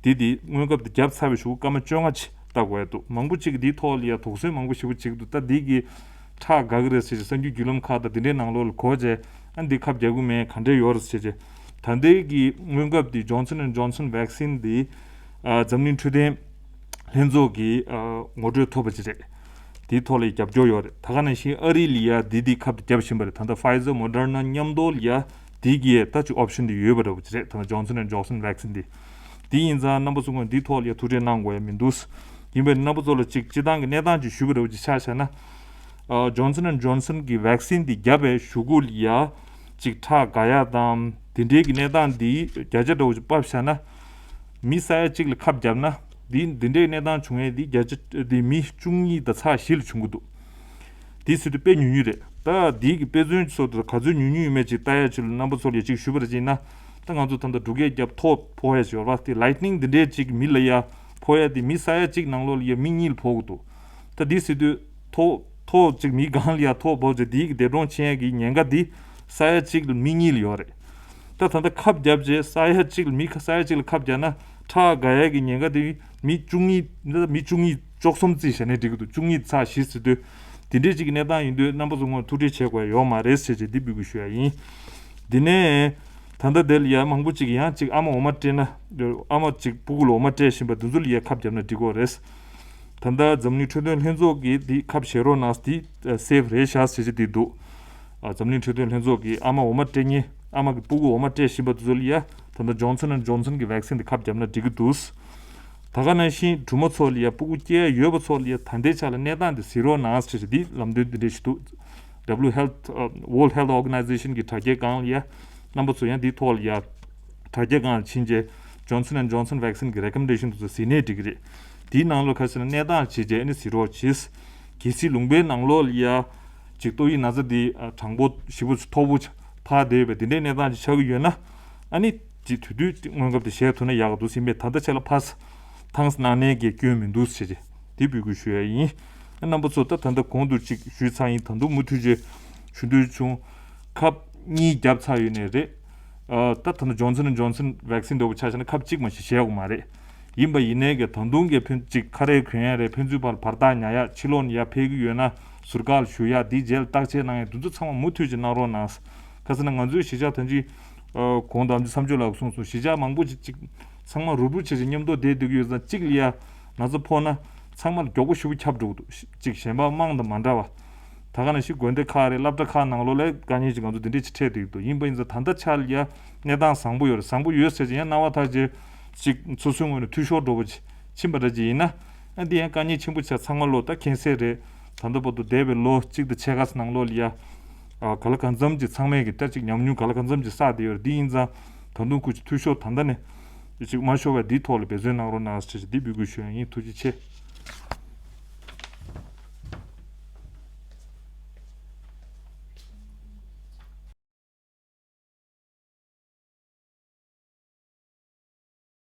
འདི་དེ་སྔོན་ཁབ་དེ་བརྒྱབ་ཚར་བའི་གཞུག་གུ་སྐར་མ་བཅོ་ལྔ་ཅིག་ལྟ་དགོས་ཡ་འདུག་མང་པོ་ཅིག་གིས་འདིའི་ཐོག་ལ་ཡ་དོགས་ཟོན་མང་པོ་ཞེ་པོ་བྱེད་ཀྱི་འདུག་ད་འདི་གི་ཁྲག་འགག་གི་རེད་ཟེར་བྱས་གསར་འགྱུར་བརྒྱུད་ལམ་ཁག་དང་འདི་འདྲའི་ནང་ལོགས་ལ་གོ་བྱས། ཨ་འདི་ཁབ་རྒྱག་གི་མེད་ག་འདྲས་ཡོད་རེད་ཟེར་བྱས། ད་ལྟའི་གི་སྔོན་ཁབ་འདི་Johnson and Johnson vaccine་འདི་ཨ་འཛམ་གླིང་འཕྲོད་བསྟེན་ལྷན་ཚོགས་ཀྱི་ཨ་ངོ་སྤྲོད་ཐོབ་པ་ཅིག་རེད། དེའི་ཐོག་ལ་རྒྱབ་སྐྱོར་ཡོད་རེད། ད་ག་ནང་བཞིན་ཨ་རི་ལ་ཡ་འདི་འདི་ཁབ་རྒྱབ་བཞིན་པ་རེད། ད་ལྟ་Pfizer Moderna་མཉམ་དུ་ལ་ཡ་འདི་གི་ད་ཅིག་option་འདི་ཡོད་པ་འདྲ་བོ་ཅིག་རེད། ད་ལྟ་Johnson and Johnson vaccine་འདི། དེ་ཡིན་ཙང་རྣམ་པ་ཚོ་ངོས་འདིའི་ཐོག་ལ་ཡ་ཐུགས་ཁྲལ་གནང་དགོས་ཡ་མི་འདུག་ཡིན་པས་རྣམ་པ་ཚོ་ལ་ཅིག་སྤྱི་བཏང་གི་གནས་སྟངས་ཅིག་ཞུས་པ་འདྲ་བོ་ཅིག་ཆ་བཞག་ན། ཨ་Johnson and Johnson་གི་vaccine་འདི་བརྒྱབ་པའི་གཞུག་གུ་ལ་ཡ་ཅིག་ཁྲག་འགག་ཡ་དང་དེ་འདྲའི་གི་གནས་སྟངས་འདི་བརྒྱ་ཆ་འདྲ་བོ་ཅིག་ཕབ་བཞག་ན། མི་ས་ཡ་གཅིག་ལ་ཁབ་བརྒྱབ་ན་འདི་འདི་འདྲའི་གནས་སྟངས་བྱུང་ཡས་འདི་བརྒྱ་ཆ་འདི་མི་བཅུ་གཉིས་དང་ཚེག་བཞི་ལ་བྱུང་གི་འདུག་དེ་སྲིད་དུ་དཔེ་ཉུང་ཉུང་རེད། ད་འདི་གི་དཔེ་མཚོན་ཚོ་དེ་ག་ཚོད་ཉུང་ཉུང་ཡོད་མེད་ཅིག་ལྟ་ཡ་ཅིག་ལ་རྣམ་པ་ཚོ་ལ་ཡ་ཅིག་ཞུས་པ་རེད་ཅིག་ན། ད་ང་ཚོ་ད་ལྟ་འབྲུག་སྐད་རྒྱབ་ཐོག་ཕོག་ཡ་ཅིག་ཡོད་རེད་བ། དེ་lightning་འདི་འདྲའི་ཅིག་མི་ལ་ཡ་ཕོག་ཡ་དེ་མི་ས་ཡ་གཅིག་ནང་ལོགས་ལ་ཡ་མི་གཉིས་ལ་ཕོག་གི་འདུག་ད་འདི་སྲིད་དུས་ཐོག་ཐོག་ཅིག་མི་སྒང་ལ་ཡ་ཐོག་ཕོག་ཅིག་འདི་གི་འདས་གྲོངས་ཕྱིན་ཡ་གི་ཉེན་ཁ་འདི་ས་ཡ་གཅིག་ལ་མི་གཉིས་ལ་ཡོད་རེད། ད་ད་ལྟ་ཁབ་བརྒྱབ་རྗེས་ས་ཡ་གཅིག་ལ་མི་ཁ་ས་ཡ་གཅིག་ལ་ཁབ་བརྒྱབ་ན་ཁྲག་འགག་ཡ་གི་ཉེན་ཁ་དེ་མི་བཅུ་གཉིས་ད་མི་བཅུ་གཉིས་བཅུ་གསུམ་རྩིས་བྱས་ནས་འགྲིག་གི་འདུག་བཅུ་གཉིས་ཚེག་བཞི་ཟེར་དུས་དེ་འདྲའི་གཅིག་གི་གནས་སྟངས་ཡིན་དུས་རྣམ་པ་ཚོ་ངོས་ཐུགས་ཁྲལ་བྱེད་དགོས་ཡ་ཡོད་མ་རེད་ཟེར་བྱས་འདི་འབོད་སྐུལ་ཞུ་ཡ་ཡིན། འདི་ནས་ད་ལྟ་དེ་ལ་ཡ་མང་པོ་ཅིག་ཡང་ཅིག་ཨ་མ་འོ་མ་སྤྲད་ན་ཨ་མ་ཅིག་སྤུ་གུ་ལ་འོ་མ་སྤྲད་བཞིན་པ་འདི་ཚོ་ལ་ཡ་ཁབ་བརྒྱབ་ན་འགྲིག་གི་རེད། ད་ལྟ་འཛམ་གླིང་འཕྲོད་བསྟེན་ལྷན་ཚོགས་ཀྱིས་འདི་ཁབ་བཞེས་རོགས་གནང་འདི་safe་རེད་ཤག་ཟེར་གྱི་འདི་འདུག་ཨ་འཛམ་གླིང་འཕྲོད་བསྟེན་ལྷན་ཚོགས་ཀྱིས་ཨ་མ་འོ་མ་སྤྲད་མཁན་ཨ་མ་གི་སྤུ་གུ་འོ་མ་སྤྲད་བཞིན་པ་དེ་ཚོ་ལ་ཡ་ད་ལྟ་Johnson and Johnson་གི་vaccine་འདི་ཁབ་བརྒྱབ་ན་འགྲིག་གི་འདུག་ད་ག་ནང་བཞིན་སྦྲུམ་མ་ཚོ་ལ་ཡ་སྤུ་གུ་སྐྱེ་ཡ་ཡོད་པ་ཚོ་ལ་ཡ་ད་ལྟའི་ཆ་ལ་གནས་སྟངས་འདི་གཟིགས་རོགས་གནང་ཟེར་གྱི་འདི་ལམ་སྟོན་འདི་འདྲ་ཞིག་འདུག W Health ཨ་World Health Organization་གི་དྲ་རྒྱའི་སྒང་ལ་ཡ་རྣམ་པ་ཚོ་ཡང་འདིའི་ཐོག་ལ་ཡ་དྲ་རྒྱ་སྒང་ཕྱིན་རྗེས་Johnson and Johnson vaccine་གི་recommendation་དེ་ཚོ་གཟིགས་ནས་འགྲིག་གི་རེད། དེའི་ནང་ལོགས་ཁ་ཤས་ན་གནས་སྟངས་བྱས་རྗེས་ཨ་ནི་གཟིགས་རོགས་གྱིས། གལ་སྲིད་ལུང་པའི་ནང་ལོགས་ལ་ཡ་ཅིག་ཏོག་དབྱིབས་ན་ཚ་འདི་ཨ་གྲངས་འབོར་ཞེ་པོ་ཅིག་མཐོ་པོ་ཅིག་འཕར་བསྡད་ཡོད་པའི་དེ་འདྲའི་གནས་སྟངས་ཅིག་ཆགས་ཀྱི་ཡོད་ན་ཨ་ནི་ཅིག་དུས་དུས་སྔོན་ཁབ་དེ་བཞེས་ཐུབ་ན་ཡག་གི་འདུག་ཟེར་ཡིན་པས། ད་ལྟ་ཆ་ལ་ཕར་ཐང་སྣང་ནས་གས་སྐྱོན་མི་འདུག་ཟེར་རྗེས་དེ་འབོད་སྐུལ་ཞུ་ཡ་ཡིན། རྣམ་པ་ཚོ་ད་ད་ལྟ་གོང་དུ་ཅིག་ཞུས་ཚར་ཡིན། ད་དུང་མུ་མཐུད་རྗེས་ཞུ་འདོད་བྱུང་། ཁབ་གཉིས་བརྒྱབ་ཚར་ཡོད་ནའི་རེད། ཨ་ད་ད་ལྟ་Johnson and Johnson vaccine་འདྲ་བོ་ཆ་བཞག་ན་ཁབ་གཅིག་མ་ཞིག་བཞེས་དགོས་མ་རེད། ཡིན་པ་ཡིན་ནའི་གི་ད་དུང་གི་ཕན་ཅིག་ཁ་རས་གོན་ཡ་རེད། ཕན་ཚུན་བར་བར་ཐག་ཉར་ཡ། ཕྱི་ལོགས་ནས་ཡར་ཕེབས་ཀྱི་ཡོད་ན་ཟུར་བཀག་ཞུ་ཡ། དེའི་རྗེས་ལ་བརྟག་དཔྱད་གནང་ཡ་དེ་ཚོ་ཚང་མ་མུ་མཐུད་ཅིག་གནང་རོགས་གནང་། ག་ཟེར་ན་ང་ཚོའི་གཞིས་ཆགས་ད་ཅི་ཨ་གོང་དུ་ཨ་མཆོག་ལགས་གསུངས་སོང་། གཞིས་ཆགས་མང་པོ་ཅིག་ཅིག་ཚང་མ་རུབ་རུབ་བྱས་བྱས་མཉམ་དུ་བསྡད་སྡོད་ཀྱི་ཡོད་ཙང་གཅིག་ལ་ཡ་ན་ཚ་ཕོག་ན་ཚང་མ་ལ་མགྱོགས་པོ་ཞེ་པོ་ཁྱབ་འགྲོ་གི་འདུག་ཅིག་གཞན་པ་དམངས་དང་མ་འདྲ་བ། ད་ག་ནང་བཞིན་དགོན་སྡེ་ཁག་རེད། སློབ་གྲྭ་ཁག་ནང་ལོགས་ལ་དཀའ་ངལ་ཅིག་ང་ཚོ་འདི་འདྲས་ཅིག་འཕྲད་བསྡད་ཀྱི་འདུག་ཡིན་པ་ཡིན་ཙང་ད་ལྟ་ཆ་ལ་ཡ་གནས་སྟངས་བཟང་པོ་ཡོད་རེད། བཟང་པོ་ཡོད་ཟེར་ཅིག་ཡང་རྣ་བ་ཐག་བཅད་ཅིག་སོ་སོའི་ངོས་ནས་འཐུས་ཤོར་འགྲོ་བ་ཅིག་ཕྱིན་པ་འདྲ་ཅིག་ཡིན་ན་ཨ་འདི་ཡང་དཀའ་ངལ་ཆེན་པོ་ཆགས། ཚང་མ་ལོ་ད་ཁྱད་མཚར་རེད། ད་ལྟ་བར་དུ་འདས་པའི་ལོ་གཅིག་དང་ཕྱེད་ཀ་ནང་ལོགས་ལ་ཡ་ཨ་ག་ལ་གང་འཚམ་ཅིག་ཚང་མས་ཀྱི་ད་ཅིག་ཉམས་མྱོང་ག་ལ་གང་འཚམ་ཅིག་བསགས་བསྡད་ཡོད་རེད། འདི་ཡིན་ཙང་ད་དུང་ཁུ་ཅིག་འཐུས་ཤོར་ད་ལྟ་ནས་ཅིག་མ་ཤོར་བའི་འདིའི་ཐོག་ལ་འབད་བརྩོན་གནང་རོགས་གནང་ཟེར་ཅིག་འདི་འབོད་སྐུལ་ཞུ་ཡ་ཡིན། ཐུགས་རྗེ་ཆེ།